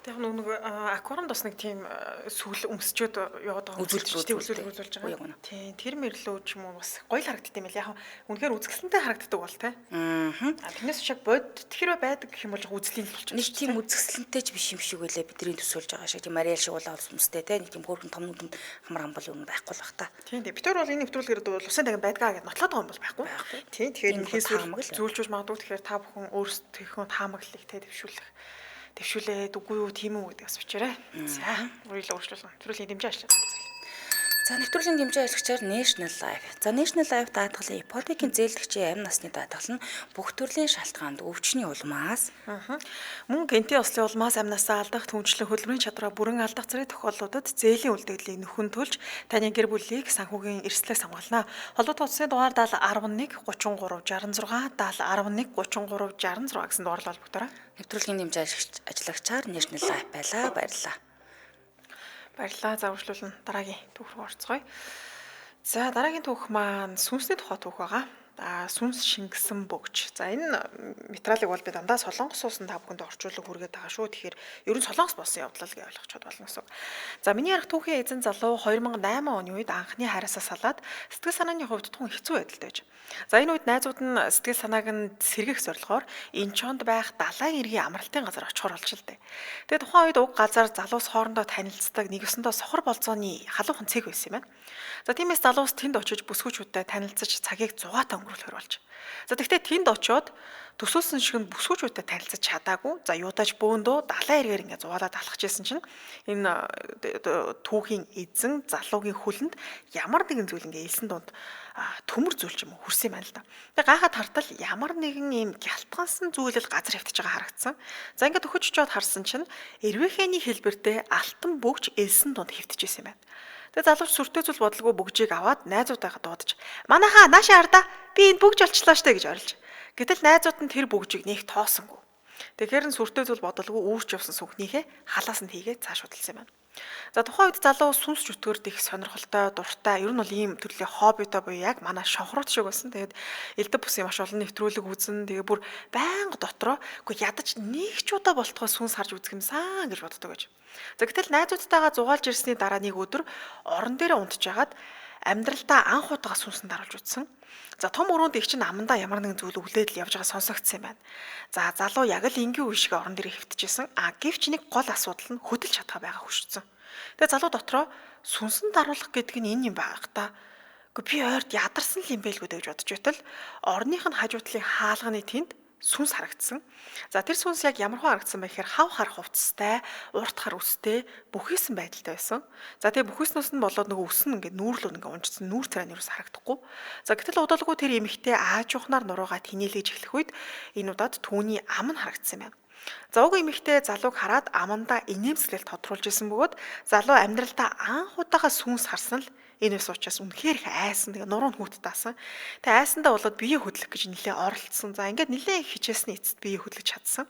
Яг нэг аквариумд бас нэг тийм сүл өмсчөөд яваад байгаа үзүүлбэр үзүүлж байгаа. Тийм, тэр мэрлөө ч юм уу бас гоё л харагддаг юм байл. Яг үнэхээр үзэсгэлэнтэй харагддаг бол тэ. Аа. Тэрнээс шиг бодит хэрвээ байдаг гэх юм бол үзлийн л болчих. Нэг тийм үзэсгэлэнтэй ч биш юм шиг үлээ бидний төсөөлж байгаа шиг. Тийм Мариал шиг улаан өмстэй тэ. Нэг тийм хөөрхөн том нүдэнд хамар хамбал юм байхгүй л бах та. Тийм, тийм. Бид нар бол энэ нэвтрүүлгээр бол усын дагн байдгаа гэдээ нотлоод байгаа юм бол байхгүй. Тийм, тэгэхээр энэ зүйлжүүлж магадгүй. Тэгэхээр та бүхэн өөрсдийнхөө таамаглалыг тэ дэвшүүлээд үгүй юу тийм үү гэдэг бас бичээрэй. За, үргэлж өөрчлөлт. Нэвтрүүлгийн дэмжин ажиллаж байгаа. За, нэвтрүүлгийн дэмжин ажиллагчаар National Life. За, National Life даатгалын ипотекийн зээлдэгчийн амь насны даатгал нь бүх төрлийн шалтгаанд өвчний улмаас мөн гентийн ослын улмаас амь насаа алдах, түнчлэн хөдөлмөрийн чадвараа бүрэн алдах зэрэг тохиолдлуудад зээлийн үлдэгдлийг нөхөн төлж таны гэр бүлийг санхүүгийн эрсдлээс хамгаална. Холбоотой утасны дугаар 70 11 33 66 70 11 33 66 гэсэн дугаарлал холбогдорой. Нэвтрүүлгийн дэмжин ажиллагчаар National Life байлаа. Баярлалаа. Баярлалаа. За, үргэлжлүүлнэ. Дараагийн түүх рүү орцгоё. За, дараагийн түүх маань сүнсний тухай түүх байгаа. Сүнс шингэсэн бөгж. За, энэ материалыг бол би дандаа Солонгос улсын та бүхэнд орчуулга хүргээд байгаа шүү. Тэгэхээр ер нь Солонгос болсон явдлал гэж ойлгочод болно гэсэн үг. За, миний ярих түүхийн эзэн залуу 2008 оны үед анхны хайраасаа салаад сэтгэл санааны хувьд тун хэцүү байдалтай байж. За, энэ үед найзууд нь сэтгэл санааг нь сэргийх зорилгоор Инчонд байх далайн эргийн амралтын газар очихор болж л дээ. Тэгээ тухайн үед уг газар залуус хоорондоо танилцдаг нэг ёсондоо сохор болзооны халуухан цэг байсан юм байна. За, тиймээс залуус тэнд очиж бүсгүүчүүдтэй танилцаж цагийг зугаатай өнгөрүүлэхэр болж. За, тэгтээ тэнд очиод төсөөлсөн шиг нь бүсгүүчүүдтэй танилцаж чадаагүй. За, юудаж бөөндөө далайн эргээр ингээ зугаалаад алхаж исэн чинь энэ түүхийн эзэн залуугийн хөлөнд ямар нэгэн зүйл ингээ элсэн дунд төмөр зүйл ч юм уу хүрсэн юм байна л да. Тэгээ гайхаад хартал ямар нэгэн ийм гялтгансан зүйл л газар хэвтэж байгаа харагдсан. За, ингээ төхөж очиод харсан чинь эрвээхээний хэлбэртэй алтан бөгж элсэн дунд хэвтэж исэн юм байна. Тэгээ залууч сүртэй зүйл бодлого бөгжийг аваад найзуудтайгаа дуудаж "Манайхаа наашаа хардаа би энд бөгж олчлоо штэ" гэж орилж. Гэтэл найзууд нь тэр бөгжийг нэг тоосонгүй. Тэгэхээр нь сүртэй зүйл бодолгүй үүрч явсан сүнхнийхээ халаас нь хийгээд цааш судалсан юм байна. За, тухайн үед залуу сүнс чөтгөрд их сонирхолтой, дуртай, ер нь бол ийм төрлийн хоббитой буюу яг манай шонхрууд шиг байсан. Тэгээд элдв бусын маш олон нэвтрүүлэг үзэн, тэгээ бүр байнга дотроо үгүй ядаж нэг ч удаа болтгоо сүнс харж үзэх юмсан гэж боддог гэж. За, гэтэл найзуудтайгаа зугаалж ирсний дараа нэг өдөр орон дээрээ унтжгаад амьдралдаа анх удаага сүнсэн даруулж үзсэн. За, том өрөөнд их чинь амандаа ямар нэгэн зүйл өглөөд л явж байгаа сонсогдсон юм байна. За, залуу яг л энгийн үе шиг орон дээрээ хэвтэжсэн. А гэвч нэг гол асуудал нь хөдөлж чадхаа байгаа хөшсөн. Тэгээ залуу дотроо сүнсэн даруулах гэдэг нь энэ юм байх та. Гэхдээ би ойрт ядарсан л юм байлгүй дээ гэж бодож байтал орных нь хажуу талын хаалганы тэнд сүнс харагдсан. За, тэр сүнс яг ямар хөө харагдсан бэ гэхээр хав хар хувцастай, урт хар үстэй, бүхийсэн байдалтай байсан. За, тэгээ бүхийснээс нь болоод нөгөө үс нь ингээд нүүрлөө ингээд унжсан, нүүр царай нь юус харагдахгүй. За, гэтэл удалгүй тэр эмэгтэй аажуухнаар нуруугаа тэнээлгэж эхлэх үед энэ удаад түүний ам нь харагдсан юм байна. За, уг эмэгтэй залууг хараад амандаа инээмсэглэл тодруулж исэн бөгөөд залуу амьдралдаа анх удаага сүнс харсан л энэ ус учраас үнэхээр их айсан. Тэгээ нуруу нь хүүт даасан. Тэгээ айсандаа болоод бие хөдлөх гэж нэлээ оролцсон. За, ингээд нэлээ хичээсний эцэст бие хөдлөж чадсан.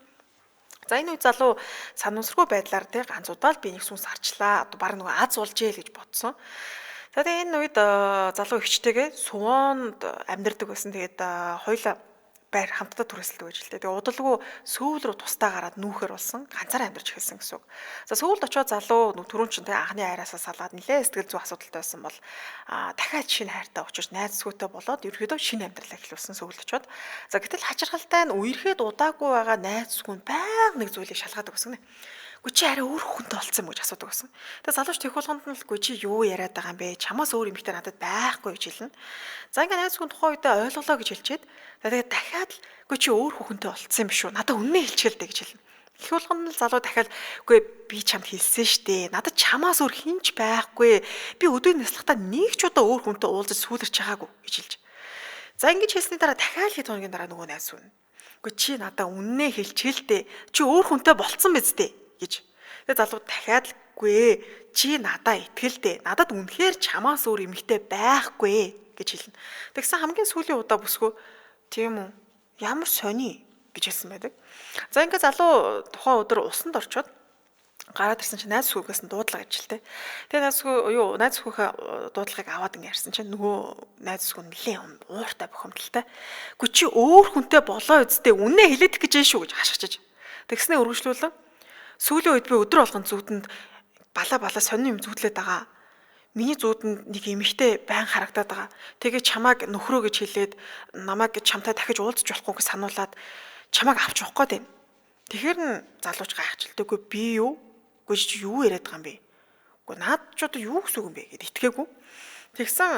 За, энэ үед залуу санамсаргүй байдлаар тэг ганц удаа л би нэг сүнс харчлаа. Одоо баг нөгөө аз уулжээ л гэж бодсон. За, тэгээ энэ үед залуу эгчтэйгээ Сувонд амьдардаг байсан. Тэгээд хоёулаа байр хамтдаа түрээсэлдэг гэж л дээ. Тэгээ удалгүй Сөүл рүү тусдаа гараад нүүхээр болсон. Ганцаараа амьдарч эхэлсэн гэсэн үг. За, Сөүлд очиод залуу түрүүн чинь тэгээ анхны хайраасаа салаад нэлээ сэтгэл зүй асуудалтай байсан бол дахиад шинэ хайртай учирч найзсгүйтэй болоод ерөөдөө шинэ амьдралаа эхлүүлсэн Сөүлд очиод. За, гэтэл хачирхалтай нь үерхэд удаагүй байгаа найзсгүй нь байнга нэг зүйлийг шалгаадаг байсан гэнэ. Үгүй чи арай өөр хүнтэй болцсон юм гэж асуудаг байсан. Тэгээ залууч тех болгонд нь л үгүй чи юу яриад байгаа юм бэ? Чамаас өөр эмэгтэй надад байхгүй гэж хэлнэ. За, ингээ найз хүн тухайн үедээ ойлголоо гэж хэлчихэд тэгээ дахиад л үгүй чи өөр хүнтэй болцсон юм биш үү? Надад үннээ хэлчихэл дээ гэж хэлнэ. Их болгонд л залуу дахиад үгүй би чамд хэлсэн штэ. Надад чамаас өөр хинч байхгүй. Би өдөө наслахдаа нэг ч удаа өөр хүнтэй уулзаж сүүлэрч байгаагүй гэж хэлж. За, ингэж хэлсний дараа дахиад хэд хоногийн дараа нөгөө найз хүн. Үгүй чи надад үннээ хэлчихэл дээ. Чи өөр хүнтэй болцсон биз дээ гэж. Тэгээ залуу дахиад л үгүй чи надаа итгэлдээ. Надад үнэхээр чамаас өөр эмэгтэй байхгүй гэж хэлнэ. Тэгсэн хамгийн сүүлийн удаа бүсгүй тийм үү? Ямар сони гэж хэлсэн байдаг. За ингээд залуу тухайн өдөр усанд орчоод гараад ирсэн чинь найз сүүгээс нь дуудлага ажилтай. Тэгээ найз сүү юу найз сүүхээ дуудлагыг аваад ингэ ярьсан чинь нөгөө найз сүү нэлээд ууртай бухимдалтай. Гү чи өөр хүнтэй болоо үсттэй үнэ хэлээд гэж шүү гэж хашгичиж. Тэгснээ өргөжлүүлэн сүүлийн үед би өдөр болгон зүүдэнд бала бала сонин юм зүүдлээд байгаа. Миний зүүдэнд нэг эмэгтэй байн харагдаад байгаа. Тэгээ чамааг нөхрөө гэж хэлээд намайг чамтай дахиж уулзч болохгүй гэж сануулад чамааг авч явах гээд байна. Тэгэхээр нь залууч гайхчихлаа. Би юу? Үгүй чи юу яриад байгаа юм бэ? Үгүй наад ч одоо юу гэсэн үг юм бэ гэд итгээгүй. Тэгсэн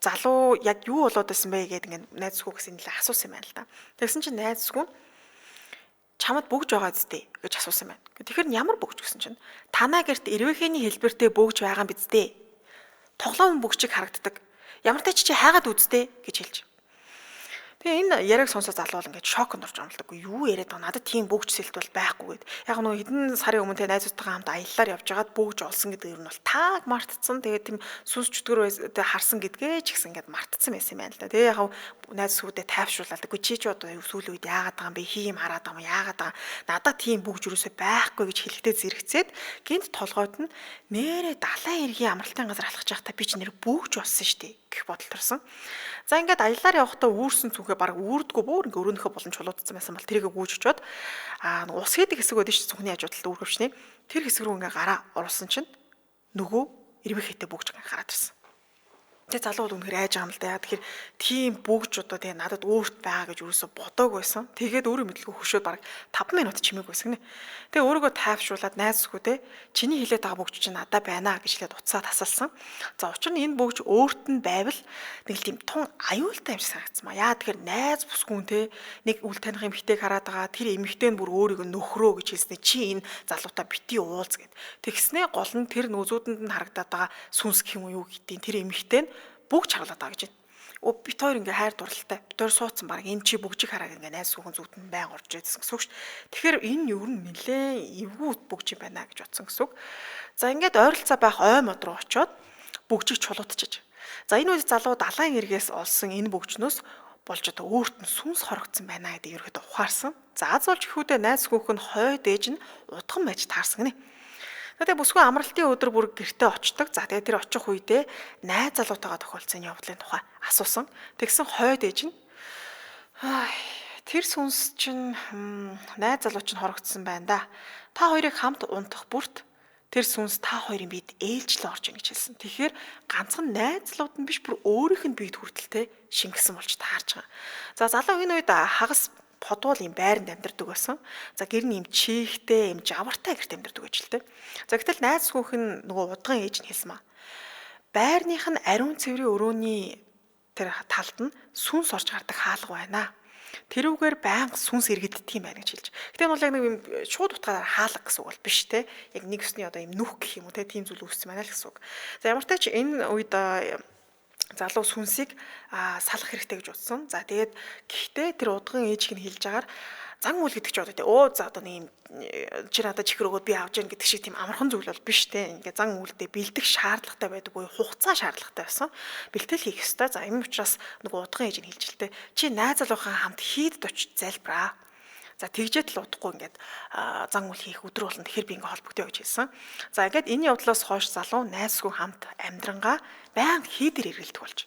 залуу яг юу болоод байсан бэ гэд ингээд найз зүгээс нэлээ асуусан юм байна л да. Тэгсэн чинь найз зүг чамд бөгж байгаа зү гэж асуусан байна. Тэгэхээр ямар бөгж гэсэн чинь танаа гэрт эрвэхэний хэлбэртэй бөгж байгаа юм биз дээ. Тоглоом бөгжийг харагддаг. Ямар ч чи хайгаад үздэй гэж хэлж. Тэгээ энэ яриаг сонсоо залуу бол ингээд шоконд орж байгаа юм л да. Үгүй юу яриад байгаа надад тийм бөгж сэлт бол байхгүй гэд. Яг нөгөө хэдэн сарын өмнө те найзуудтайгаа хамт аяллаар явж байгаад бөгж олсон гэдэг юм бол тааг мартцсан. Тэгээ тийм сүнс чөтгөр харсан гэдгээ ч гэсэн ингээд мартцсан байсан юм байна л да. Тэгээ яг найз сүүдээ тайвшруулаад үгүй чи ч одоо сүүлийн үед яагаад байгаа юм бэ? Хий юм хараад байгаа юм яагаад байгаа. Надад тийм бөгж юусоо байхгүй гэж хэлэхдээ зэрэгцээд гинт толгойд нь нэрээ далайн эргийн амралтын газар алхаж байхдаа би ч нэр бөгж болсон штэ гэх бодол төрсөн. За ингээд аяллаар явахдаа үүрсэн цүнхээ баг үүрдгүү бүр ингээ өрөөнийхөө болон чулуудсан байсан бол тэрийг гүйж очиод аа ус хийдэг хэсэг байдаг шүү цүнхний хажуудалд үүргэвчний тэр хэсэг рүү ингээ гараа оруулсан чинь нөгөө эрвэх хэтэй бөгж ингээ гараад ирсэн. Тэгээ залуу бол үнэхээр айж байгаа юм л да. Тэгэхээр тийм бөгж одоо тэгээ надад өөрт байгаа гэж юусоо бодоог байсан. Тэгээд өөрөө мэдлгүй хөшөөд бараг 5 минут чимээг байсан гинэ. Тэгээ өөрийгөө тайвшруулад найз зүгүүдээ чиний хэлээд байгаа бөгж чинь надад байна гэж хэлээд уцаа тасалсан. За учир нь энэ бөгж өөрт нь байвал нэг л тийм тун аюултай юм шиг санагдсан маа. Яа тэгэхээр найз бүсгүүн те нэг үл таних эмэгтэйг хараад байгаа. Тэр эмэгтэй нь бүр өөрийгөө нөхрөө гэж хэлснэ. Чи энэ залуутай бити уулз гэд. Тэгснээ гол нь тэр нүүзүүдэнд нь харагдаад байгаа сүнс гэх юм уу юу гэдгийг тэр эмэгтэй нь бүгж харуулад байгаа гэж байна. Бит хоёр ингээ хайр дурлалтай. Бит хоёр суудсан баг энэ чи бүгжийг хараад ингээ найз хүүхэн зүгтэн байн орж ирсэн гэсэн үг шүү. Тэгэхээр энэ юу н нэлээ эвгүй бүгж юм байна гэж бодсон гэсэн үг. За ингээд ойролцоо байх ой мод руу очиод бүгжийг чулуутчиж. За энэ үед залуу далайн эргээс олсон энэ бүгжнөөс болж одоо өөрт нь сүнс хорогдсон байна гэдэг ерөөдөө ухаарсан. За аз болж хүүдээ найз хүүхэн хойд ээж нь удган байж таарсан гинэ. Тэгээ бүсгүй амралтын өдөр бүр гэртээ очдог. За тэгээ тэр очих үедээ найз залуутайгаа тохиолдсон явдлын тухай асуусан. Тэгсэн хойд ээж нь тэр сүнс чинь найз залуу чинь хорогдсон байна да. Та хоёрыг хамт унтах бүрт тэр сүнс та хоёрын биед ээлжлэн орж ийн гэж хэлсэн. Тэгэхээр ганцхан найз залууд нь биш бүр өөрийнх нь биед хүртэл те шингэсэн болж таарч байгаа. За залуу энэ үед хагас подвол юм байранд амьдардаг байсан. За гэр нь юм чихтэй, юм жавартай гэрт амьдардаг гэж л тэ. За гэтэл найз хүүхэн нөгөө удган ээж нь хэлсэн маа. Байрных нь ариун цэврийн өрөөний тэр талд нь сүнс орж гардаг хаалга байна. Тэрүүгээр байнга сүнс эргэддэг юм байна гэж хэлж. Гэтэ бол яг нэг юм шууд утгаараа хаалга гэсэн үг бол биш те. Яг нэг өсний одоо юм нүх гэх юм уу те тийм зүйл үүссэн байна л гэсэн үг. За ямар ч тач энэ үед залуу сүнсийг салах хэрэгтэй гэж бодсон. За тэгээд гэхдээ тэр удган ээж хин хэлж агаар зан үйл гэдэг чи одоо тий өө за одоо нэг юм чи надад чихэр өгөөд би авч яах гэдэг шиг тийм амархан зүйл бол биш те. Ингээ зан үйлдээ бэлдэх шаардлагатай байдаг буюу хугацаа шаардлагатай байсан. Бэлтгэл хийх ёстой. За энэ учраас нөгөө удган ээж нь хэлж л те. Чи найз залуухан хамт хийдд очиж залбираа. За тэгжээд л удахгүй ингээд зан үйл хийх өдөр болно. Тэгэхээр би ингээд холбогдъё гэж хэлсэн. За ингээд энэ явдлаас хойш залуу найзгүй хамт амьдрангаа байнга хийдэр эргэлдэх болж.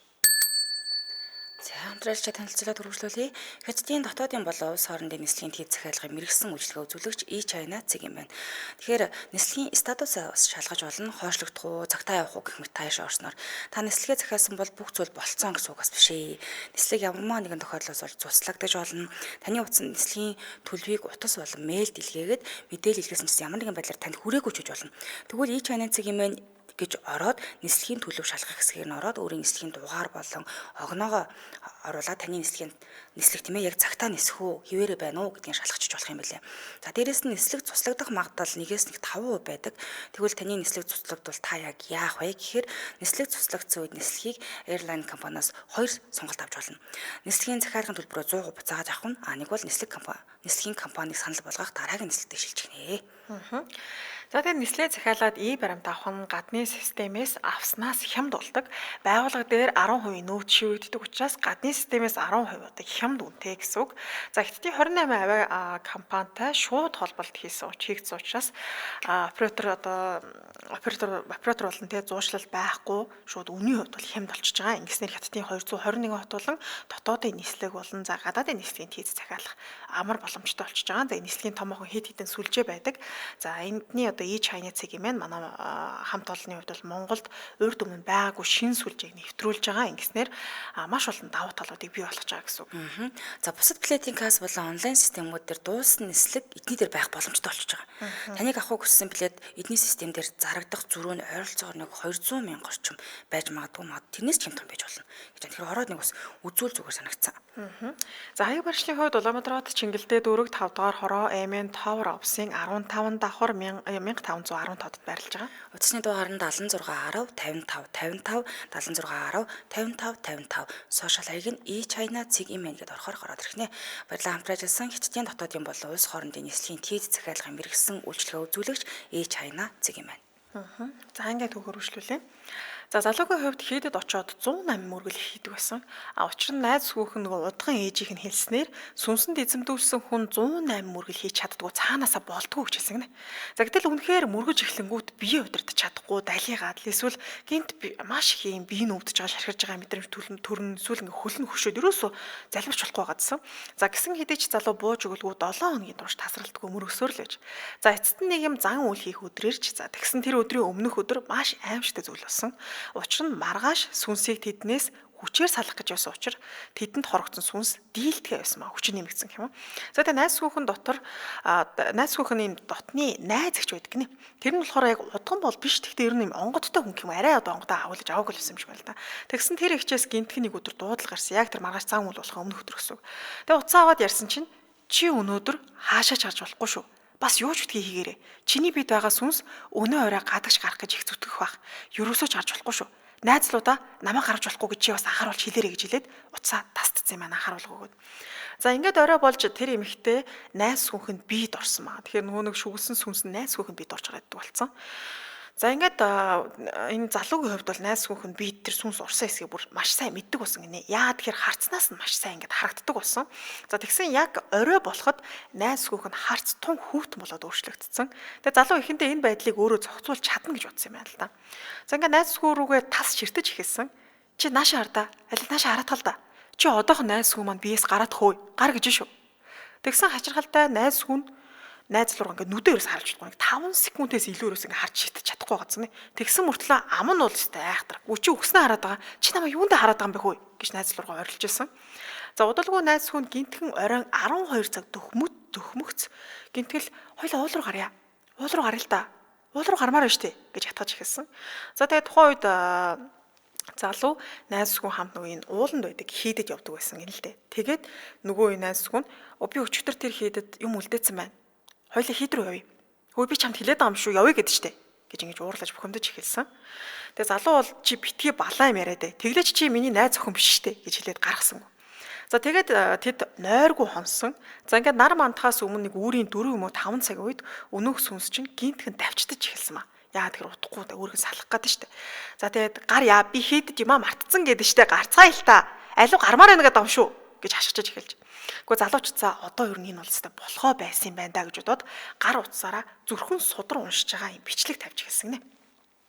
За хамтрагчид танилцуулаад үргэлжлүүлье. Хятадын дотоодын болон улс хоорондын нислэгийн тэд захиалгын мэргэсэн үйлчилгээ үзүүлэгч E-China цэг юм байна. Тэгэхээр нислэгийн статусаа бас шалгаж болно, хойшлогдох уу, цагтаа явах уу гэх мэт тааш орсноор та нислэгээ захиалсан бол бүх зүйл болцсон гэсэн үг бас биш ээ. Нислэг ямармаа нэгэн тохиолдлоос болж цуцлагдаж болно. Таны утасанд нислэгийн төлөвийг утас болон мэйл дэлгээгээд мэдээлэл илгээсэн чинь ямар нэгэн байдлаар танд хүрээгүй ч гэж болно. Тэгвэл E-China цэг юм байна. гэж ороод нислэгийн төлөв шалгах хэсгээр нь ороод өөрийн нислэгийн дугаар болон огноогоо оруулаад таны нислэгийн нислэг тийм ээ яг цагтаа нисэх үү, хിവэрэ байна уу гэдгийг шалгах болох юм билээ. За дээрэс нь нислэг цуслагдах магадлал 1-5% байдаг. Тэгвэл таны нислэг цуслагдвал та яг яах вэ гэхээр нислэг цуслагдсан үед нислэгийг airline компаниас хоёр сонголт авч болно. Нислэгийн захиалгын төлбөрөө 100% буцааж авах нь, а нэг бол нислэг компани нислэгийн компанийг санал болгох дараагийн нислэгтээ шилжих нэ. За тэгээд нислэг захиалаад e-баримт авах нь гадны системээс авснаас хямд болдог. Байгууллага дээр 10% нөөц шивэгддэг учраас гадны системээс 10% одоо хямд үнэтэй гэсэн үг. За Хятадын 28 авиа компанитай шууд холболт хийсэн хийгдсэн учраас оператор одоо оператор болон тэ зуушлал байхгүй шууд үнийн хувьд бол хямд болчихж байгаа. Ингэснээр Хятадын 221 хот болон дотоодын нислэг болон за гадаадын нислэгийн тийз захиалах амар боломжтой болчихж байгаа. За нислэгийн томоохон хэд хэдэн сүлжээ байдаг. За энэний одоо e-China цэг юм байна. Манай хамт олонны хувьд бол Монголд урд өмнө байгаагүй шин сүлжээг нэвтрүүлж байгаа. Ингэснээр маш олон давуу талуудыг бий болгож байгаа гэсэн үг. За бусад билетийн касс болон онлайн системүүд дээр дууссан нислэг эдний дээр байх боломжтой болчихж байгаа. Таныг авахыг хүссэн билет эдний систем дээр зарагдах зөрүү нь ойролцоогоор нэг 200 мянга орчим байж магадгүй, тэрнээс ч хямдхан байж болно гэж. Тэгэхээр ороод нэг бас үзүүл зүгээр санагдсан. За хаяг барьшлын хувьд Улаанбаатар хот Чингэлтэй дүүрэг 5 дугаар хороо MN Tower Office-ийн 15 давхар 1515 тодод байрлаж байгаа. Утасны дугаар нь 76 10 55 55 76 10 55 55. Сошиал хаяг нь e-China цэг MN гэдээ орохоор гараад ирэх нэ. Баярлалаа хамтран ажилласан Хятадын дотоодын болон улс хоорондын нислэгийн тийз захиалгын мэргэсэн үйлчилгээ үзүүлэгч e-China цэг MN. За ингээд түүхээр үргэлжлүүлье. За залуугийн хувьд хийдэд очоод 108 мөргөл хийдэг байсан. А учир нь найз хүүхэн нөгөө удган ээжийнх нь хэлснээр сүнсэнд эзэмдүүлсэн хүн 108 мөргөл хийж чаддгүй цаанаасаа болдгоо гэж хэлсэн гинэ. За гэтэл үнэхээр мөргөж эхлэнгүүт бие удирдах чадахгүй далигаад л эсвэл гинт маш их юм бие нүвдэж байгаа шархирж байгаа мэдрэмж төрн эсвэл ингээ хөлн хөшөөд ерөөсөө залбирч болохгүй байгаадсан. За гисэн хэдий ч залуу бууж өгөлгүй 7 хоногийн турш тасралтгүй мөргөсөөр л байж. За эцэст нь нэг юм зан үйл хийх өдрөрч за тэгсэн тэр өдрийн өмнөх өдөр маш аимшигтай зүйл болсон. Учир нь маргааш сүнсийг тэднээс хүчээр салах гэж байсан учраас тэдэнд хорогдсон сүнс дийлдэхэ байсан маа хүч нэмэгдсэн юм уу. За тэгээ найз хүүхэн дотор найз хүүхэн юм дотны найз эгч байдаг гинэ. Тэр нь болохоор яг удган бол биш, гэхдээ ер нь юм онгодтой хүн юм арай одоо онгодоо агуулж аваагүй л байсан юм шиг байна л да. Тэгсэн тэр эгчээс гинтхэн нэг өдөр дуудлага гарсан. Яг тэр маргааш зан үйл болох өмнөх өдөр гэсэн үг. Тэгээ уцаа аваад ярьсан чинь чи өнөөдөр хаашаа ч гарч болохгүй шүү. Бас юу ч битгий хийгээрэй. Чиний бид байгаа сүнс өнөө орой гадагш гарах гэж их зүтгэх байх. Ерөөсөө ч гарч болохгүй шүү. Найзлуудаа намайг гарч болохгүй гэж чи бас анхааруулж хэлээрэй гэж хэлээд уцаа тасдсан юм аа анхааруулга өгөөд. За ингээд орой болж тэр эмэгтэй найз хүүхэнд бид орсон маа. Тэгэхээр нөгөө нэг шүглсэн сүнс нь найз хүүхэнд бид орж гараад идэг болсон. За ингээд энэ залуугийн хувьд бол найз хүүхэн бид тэр сүнс орсон хэсгийг бүр маш сайн мэддэг болсон гинэ. Яагаад тэгэхээр харцнаас нь маш сайн ингээд харагддаг болсон. За тэгсэн яг орой болоход найз хүүхэн харц тун хүүтэн болоод өөрчлөгдсөн. Тэгээ залуу эхэндээ энэ байдлыг өөрөө зохицуулж чадна гэж бодсон юм байна л да. За ингээд найз хүү рүүгээ тас ширтэж эхэлсэн. Чи нааша хардаа. Аль нааша хараатгал да. Чи одоохон найз хүү маань биес гараад хөөе. Гар гэж шүү. Тэгсэн хачирхалтай найз хүн найз руу ингээд нүдээ ерөөс харж чадахгүй. 5 секундээс илүү ерөөс ингээд харж шитэж чадахгүй байгаа юм. Тэгсэн мөртлөө ам нь бол өстэй айхтар. Үгүй чи өгснөө хараад байгаа. Чи намайг юунд хараад байгаа юм бэ хөөе гэж найз руугаа орилж исэн. За удалгүй найз хүн гинтхэн оройн 12 цаг дөхмөгц гинтгэл хоёлаа уул руу гарья. Уул руу гаръя л да. Уул руу гармаар байна штэ гэж хатгаж эхэлсэн. За тэгээд тухайн үед залуу найз хүн хамт нөгөө энэ ууланд байдаг хийдэд явдаг байсан гэнэ л дээ. Тэгээд нөгөө энэ найз хүн би өчигдөр тэр хийдэд юм үлдээсэн байна. Хоёлаа хийд рүү явъя. Хөөе би чамд хэлээд байгаа юм шүү. Явъя гэдэг штэ гэж ингэж уурлаж бухимдаж эхэлсэн. Тэгээ залуу бол чи битгий балаа юм яриад ээ. Тэглээч чи миний найз охин биш штэ гэж хэлээд гаргасан. За тэгээд тэд нойргүй хонсон. За ингээд нар мандахаас өмнө нэг үүрийн 4 юм уу 5 цаг үед өнөөх сүнс чинь гинтгэн давчдаж эхэлсэн маа. Яагаад тэр утгагүй өөргөн салах гээд штэ. За тэгээд гар яа би хийдэд юм а мартцсан гэдэг штэ гарцгаая л та. Алив гармаар байна гэдэг юм шүү гэж хашгичж эхэлж. Гэхдээ залуучцаа одоо ер нь энэ бол өстой болохоо байсан юм байна да гэж бодоод гар утсаараа зүрхэн судар уншиж байгаа юм бичлэг тавьж эхэлсэн гинэ.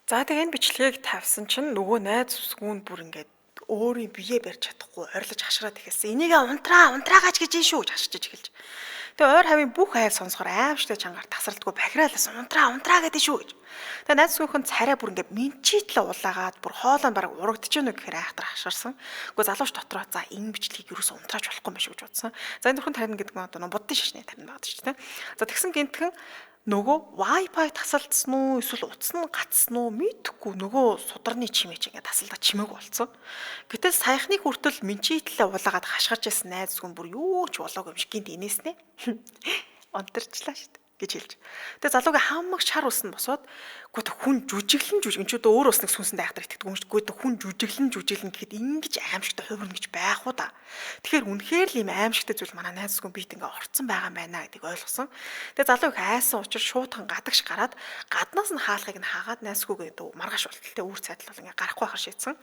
За тэгээ энэ бичлэгийг тавьсан чинь нөгөө найз үсгүүн бүр ингээд өөрийн бие барьж чадахгүй орилж хашгираад эхэлсэн. Энийг унтраа унтраагач гэж ин шүү гэж хашгичж эхэлж. Тэгээ ойр хавийн бүх айл сонсохоор аимшигтай чангаар тасралтгүй бахираалаас унтраа унтраа гэдэг шүү гэж. Тэгээ найз хүүхэн царай бүр ингээд минчитлээ улаагаад бүр хоолой бараг урагдж гэнэ гэхээр айхтар хашгирсан. Гэхдээ залууч дотроо за энэ бичлэгийг юусоо унтрааж болохгүй юм шиг гэж бодсон. За энэ дөрхөн тарина гэдэг нь одоо буддын шашны тарина байдаг ч тийм. За тэгсэн гинтхэн Нөгөө Wi-Fi тасалдсан уу эсвэл утас нь гацсан уу мэдэхгүй нөгөө сударны чимээ чи ингээд тасалдаа чимээг болцсон. Гэтэл саяхныг хүртэл минчитлээ улаагаад хашгирч байсан найз хүн бүр юу ч болоогүй юм шиг гинт инээснэ. Онтарчлаа шүү дээ гэж хэлж. Тэгээ залуугийн хамаг шар ус нь босоод гүт хүн жүжиглэн жүжиг энэ ч одоо өөр ус нэг сүнсэнд айхтар итгэдэг юм шүү. Гүт хүн жүжиглэн жүжиглэн гэхэд ингэж аимшигтай хувирна гэж байх уу да. Тэгэхээр үнэхээр л ийм аимшигтай зүйл манай найз хүн бит ингээ орцсон байгаа юм байна гэдгийг ойлгосон. Тэгээ залуу их айсан учраас шуудхан гадагш гараад гаднаас нь хаалгыг нь хаагаад найз хүүгээ маргааш болтол тэ үүр цайдал бол ингээ гарахгүй байхаар шийдсэн.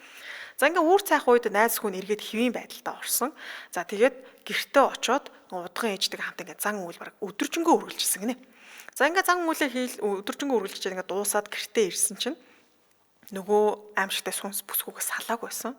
За ингээ үүр цайх үед найз хүн эргээд хэвийн байдалтай орсон. За тэгээд гэртээ очоод удган ээжтэйг хамт ингээ зан үйл баг өдөржингөө үргэлжилсэн гинэ. За ингээ зан үйлээ хийл өдөржингөө үргэлжлэж ингээ дуусаад гэртээ ирсэн чинь нөгөө аимшигтай сүнс бүсгүйгээ салаагүй байсан.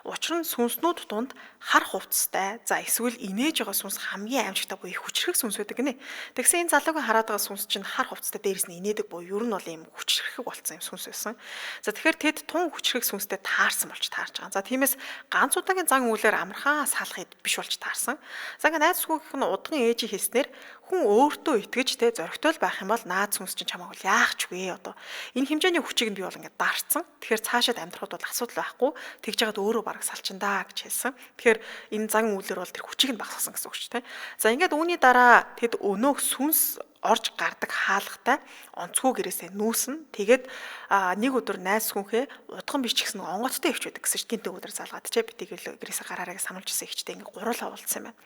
Учир нь сүнснүүд дунд хар хувцастай, за эсвэл инээж байгаа сүнс хамгийн аимшигтай буюу хүчрхэг сүнс байдаг гинэ. Тэгсэн энэ залуугийн хараад байгаа сүнс чинь хар хувцастай дээрээс нь инээдэг буюу ер нь бол ийм хүчрхэг болсон юм сүнс байсан. За тэгэхээр тэд тун хүчрхэг сүнстэй таарсан болж таарж байгаа. За тиймээс ганц удаагийн зан үйлээр амархан салахыг биш болж таарсан. За ингээ найз хүүгийнх нь удган ээжийн хэлснээр хүн өөртөө итгэж те зоригтой л байх юм бол наад сүнс чинь чамайг бол яах ч вэ одоо. Энэ хэмжээний хүчийг нь би бол ингээд дарцсан. Тэгэхээр цаашаад амьдрахад бол асуудал байхгүй. Тэгж жагаад өөрөө бараг салчин даа гэж хэлсэн. Тэгэхээр энэ зан үйлээр бол тэр хүчийг нь багасгасан гэсэн үг шүү дээ. За ингээд үүний дараа тэд өнөөх сүнс орж гардаг хаалгатай онцгой гэрээсээ нүүсэн. Тэгээд нэг өдөр найз хүнхээ удган биш ч гэсэн онгоцтой ихч байдаг гэсэн чинь гинт өдөр залгаад ч битгий гэрээсээ гараараа гэж сануулж ирсэн ихчтэй ингээ гуруулаа уулзсан юм байна.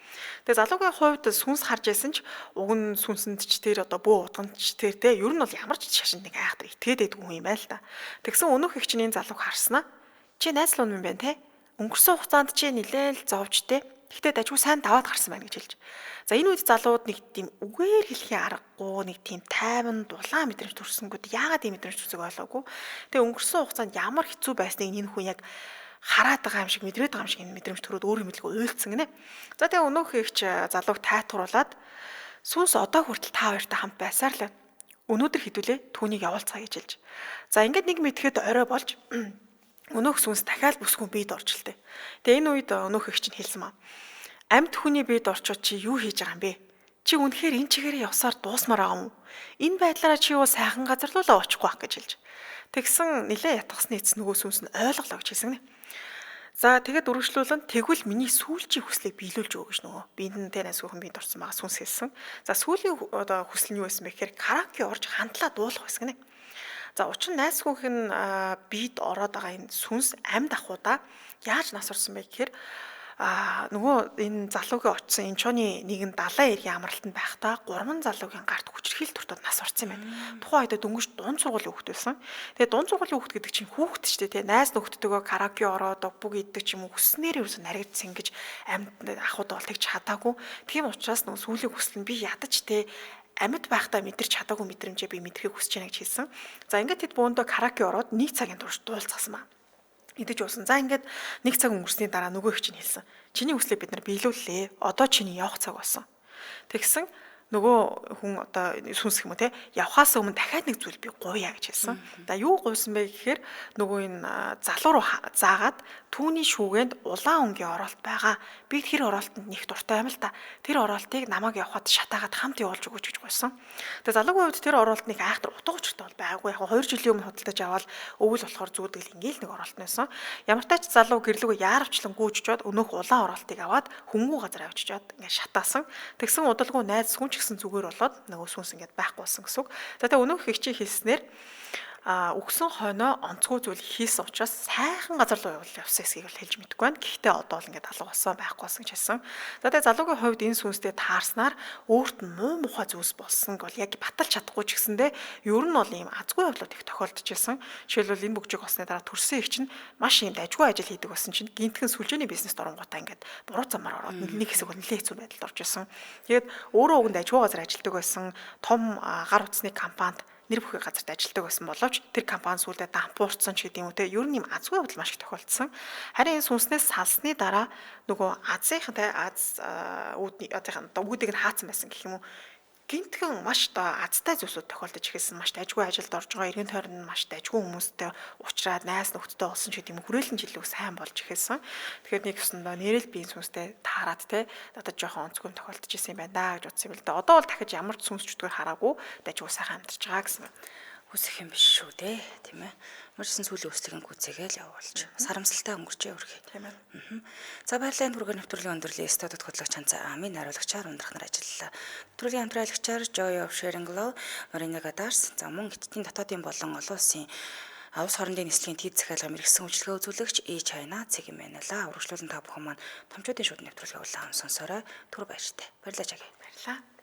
Тэгээд залуугийн хувьд сүнс харж байсан ч уг нь сүнсэнд ч тэр одоо бөө удганд ч тэр те ер нь бол ямар ч шашинд нэг айхтар итгээд байдгүй хүн юм байна л да. Тэгсэн өнөөх их чинь энэ залууг харснаа. Чи найз л юм байна те. Өнгөрсөн хугацаанд чи нилээл зовж те. Гэхдээ дажгүй сайн даваад гарсан байна гэж хэлж. За энэ үед залууд нэг тийм үгээр хэлхийн аргагүй нэг тийм тайван дулаан мэдрэмж төрсөнгүүд яагаад ийм мэдрэмж төрсөг ойлгоогүй. Тэгээ өнгөрсөн хугацаанд ямар хэцүү байсныг энэ хүн яг хараад байгаа юм шиг мэдрээд байгаа юм шиг энэ мэдрэмж төрөөд өөр юм хэлгүй уйлцсан гинэ. За тэгээ өнөөх ихч залууг тайтгаруулад сүнс одоо хүртэл та хоёртой хамт байсаар л өнөөдөр хэдүүлээ түүнийг явуулцгаая гэж хэлж. За ингээд нэг мэтгэхэд орой болж өнөөх сүнс дахиад бүсгүн биед орчлээ. Тэгээ энэ үед өнөөх их чинь хэлсэн маа. Амьд хүний биед орчоод чи юу хийж байгаа юм бэ? Чи үнэхээр энэ чигээрээ явсаар дуусмаар байгаа юм уу? Энэ байдлаараа чи юу сайхан газар руу л очихгүй байх гэж хэлж. Тэгсэн нилээ ятгасны эцэс нөгөө сүнс нь ойлголоо гэж хэлсэн нэ. За тэгээд үргэлжлүүлэн тэгвэл миний сүүлчийн хүслийг биелүүлж өгөө гэж нөгөө биед нь тэ найсгүйхэн биед орсон байгаа сүнс хэлсэн. За сүүлийн одоо хүсэл нь юу байсан бэ гэхээр караоке орж хандлаа дуулах байсан гинэ. За учир нь найсгүйх нь биед ороод байгаа энэ сүнс амьд ахуудаа яаж нас орсон бэ гэхээр нөгөө энэ залуугийн очсон Инчоны нэгэн далайн эргийн амралтанд байхдаа 3 залуугийн гарт хүчирхийлэл төртөд нас орсон юм байна. Тухайн үед дөнгөж дунд сургуулийн хүүхэд байсан. Тэгээ дунд сургуулийн хүүхэд гэдэг чинь хүүхэд ч тийм найз нөхдөдөө караоке ороод бүг иддэг ч юм уу хүснээр ерөөсө наригд сэнгэж амьд ахууд бол тэгж чадаагүй. Тийм учраас нөгөө сүүлийн хүсэл нь би ядаж те амьд байхдаа мэдэрч чадаагүй мэдрэмжээ би мэдрэхийг хүсэж байна гэж хэлсэн. За ингээд тэд бөөндөө караоке ороод нэг цагийн турш дуулцгасан ба. Идэж уусан. За ингээд нэг цаг өнгөрсний дараа нөгөө их чинь хэлсэн. Чиний хүслийг бид нар биелүүллээ. Одоо чиний явах цаг болсон. Тэгсэн нөгөө хүн одоо сүнс гэх юм уу те явхаас өмнө дахиад нэг зүйл би гуйя гэж хэлсэн. За юу гуйсан бэ гэхээр нөгөө энэ залуу руу заагаад түүний шүүгээнд улаан өнгийн оролт байгаа. Би тэр оролтонд нэг дуртай юм л та. Тэр оролтыг намайг явхад шатаагаад хамт явуулж өгөөч гэж гуйсан. Тэгээ залуугийн хувьд тэр оролт нэг айхтар утга учиртай бол байгаагүй. Яг 2 жилийн өмнө худалдаж аваад өвөл болохоор зүүдэг л ингээл нэг оролт нэсэн. Ямар ч тач залуу гэрлүүгээ яаравчлан гүйж очоод өнөөх улаан оролтыг аваад хөнгүү газар авчичоод ингээд шатаасан. Тэгсэн удалгүй найз хүн ч гэсэн зүгээр болоод нөгөө сүнс ингээд байхгүй болсон гэсэн үг. За тэгээ өнөөх их чи хэлснээр өгсөн хойноо онцгой зүйл хийсэн учраас сайхан газар руу явуул явсан эсгийг бол хэлж мэдэхгүй байна. Гэхдээ одоо бол ингээд алга болсон байхгүй болсон гэж хэлсэн. За тэгээ залуугийн хувьд энэ сүнстэй таарснаар өөрт нь муу мухай зүйлс болсон бол яг баталж чадахгүй ч гэсэндээ ер нь бол ийм азгүй явдлууд их тохиолдож байсан. Жишээлбэл энэ бүгжийг олсны дараа төрсөн их чинь маш ийм дажгүй ажил хийдэг болсон чинь гинтхэн сүлжээний бизнест оронгуудаа ингээд буруу замаар ороод нэг хэсэг бол нэлээд хэцүү байдалд орж исэн. Тэгээд өөрөө уг нь дажгүй газар ажилладаг байсан том гар утасны компанид нэр бүхий газарт ажилладаг байсан боловч тэр компани сүүлдээ дампуурсан ч гэдэг юм уу те ер нь юм азгүй явдал маш их тохиолдсон. Харин энэ сүнснээс салсны дараа нөгөө азийнхан те аз үүдний азийнхан одоо үүдийг нь хаацсан байсан гэх юм уу Гинтгэн маш доо азтай зүйлсүүд тохиолдож эхэлсэн. Маш дайггүй ажилд орж байгаа, эргэн тойронд нь маш дайггүй хүмүүстэй уулзраад найз нөхдөдтэй болсон ч гэдэг юм, хүрээлэн жилүү сайн болж эхэлсэн. Тэгэхээр нэг ёсондоо нэрэл биеийн сүнстэй таарад те надад жоохон онцгой тохиолдож исэн юм байна да гэж бодсон юм л да. Одоо бол дахиж ямар ч сүнс чөтгөр хараагүй дайггүй сайхан амьдарч байгаа гэсэн. Хүсэх юм биш шүү дээ, тийм ээ. Мөрсөн сүүлийн хүслийг гүйцээгээл явуулж. Бас харамсалтай өнгөрчээ өрхөө. Тийм ээ. За, баярлалаа. Энэ хүргээр нэвтрүүлгийн өндөрлөө. Студид хөтлөгч Ханцаа Амын хариулагчаар ундрах нар ажиллалаа. Нэвтрүүлгийн хамтран Joy of Sharing Love, Marina Gadars, за мөн Хятадын дотоодын болон олон улсын улс хоорондын нислэгийн тийд захиалга мэргэсэн үйлчилгээ үзүүлэгч E China цэг юм байна лаа. Үргэлжлүүлэн та бүхэн маань томчуудын шүд нэвтрүүлгээ улаан сонсоорой. Түр баяртай. Баярлалаа, Чаги. Баярлалаа.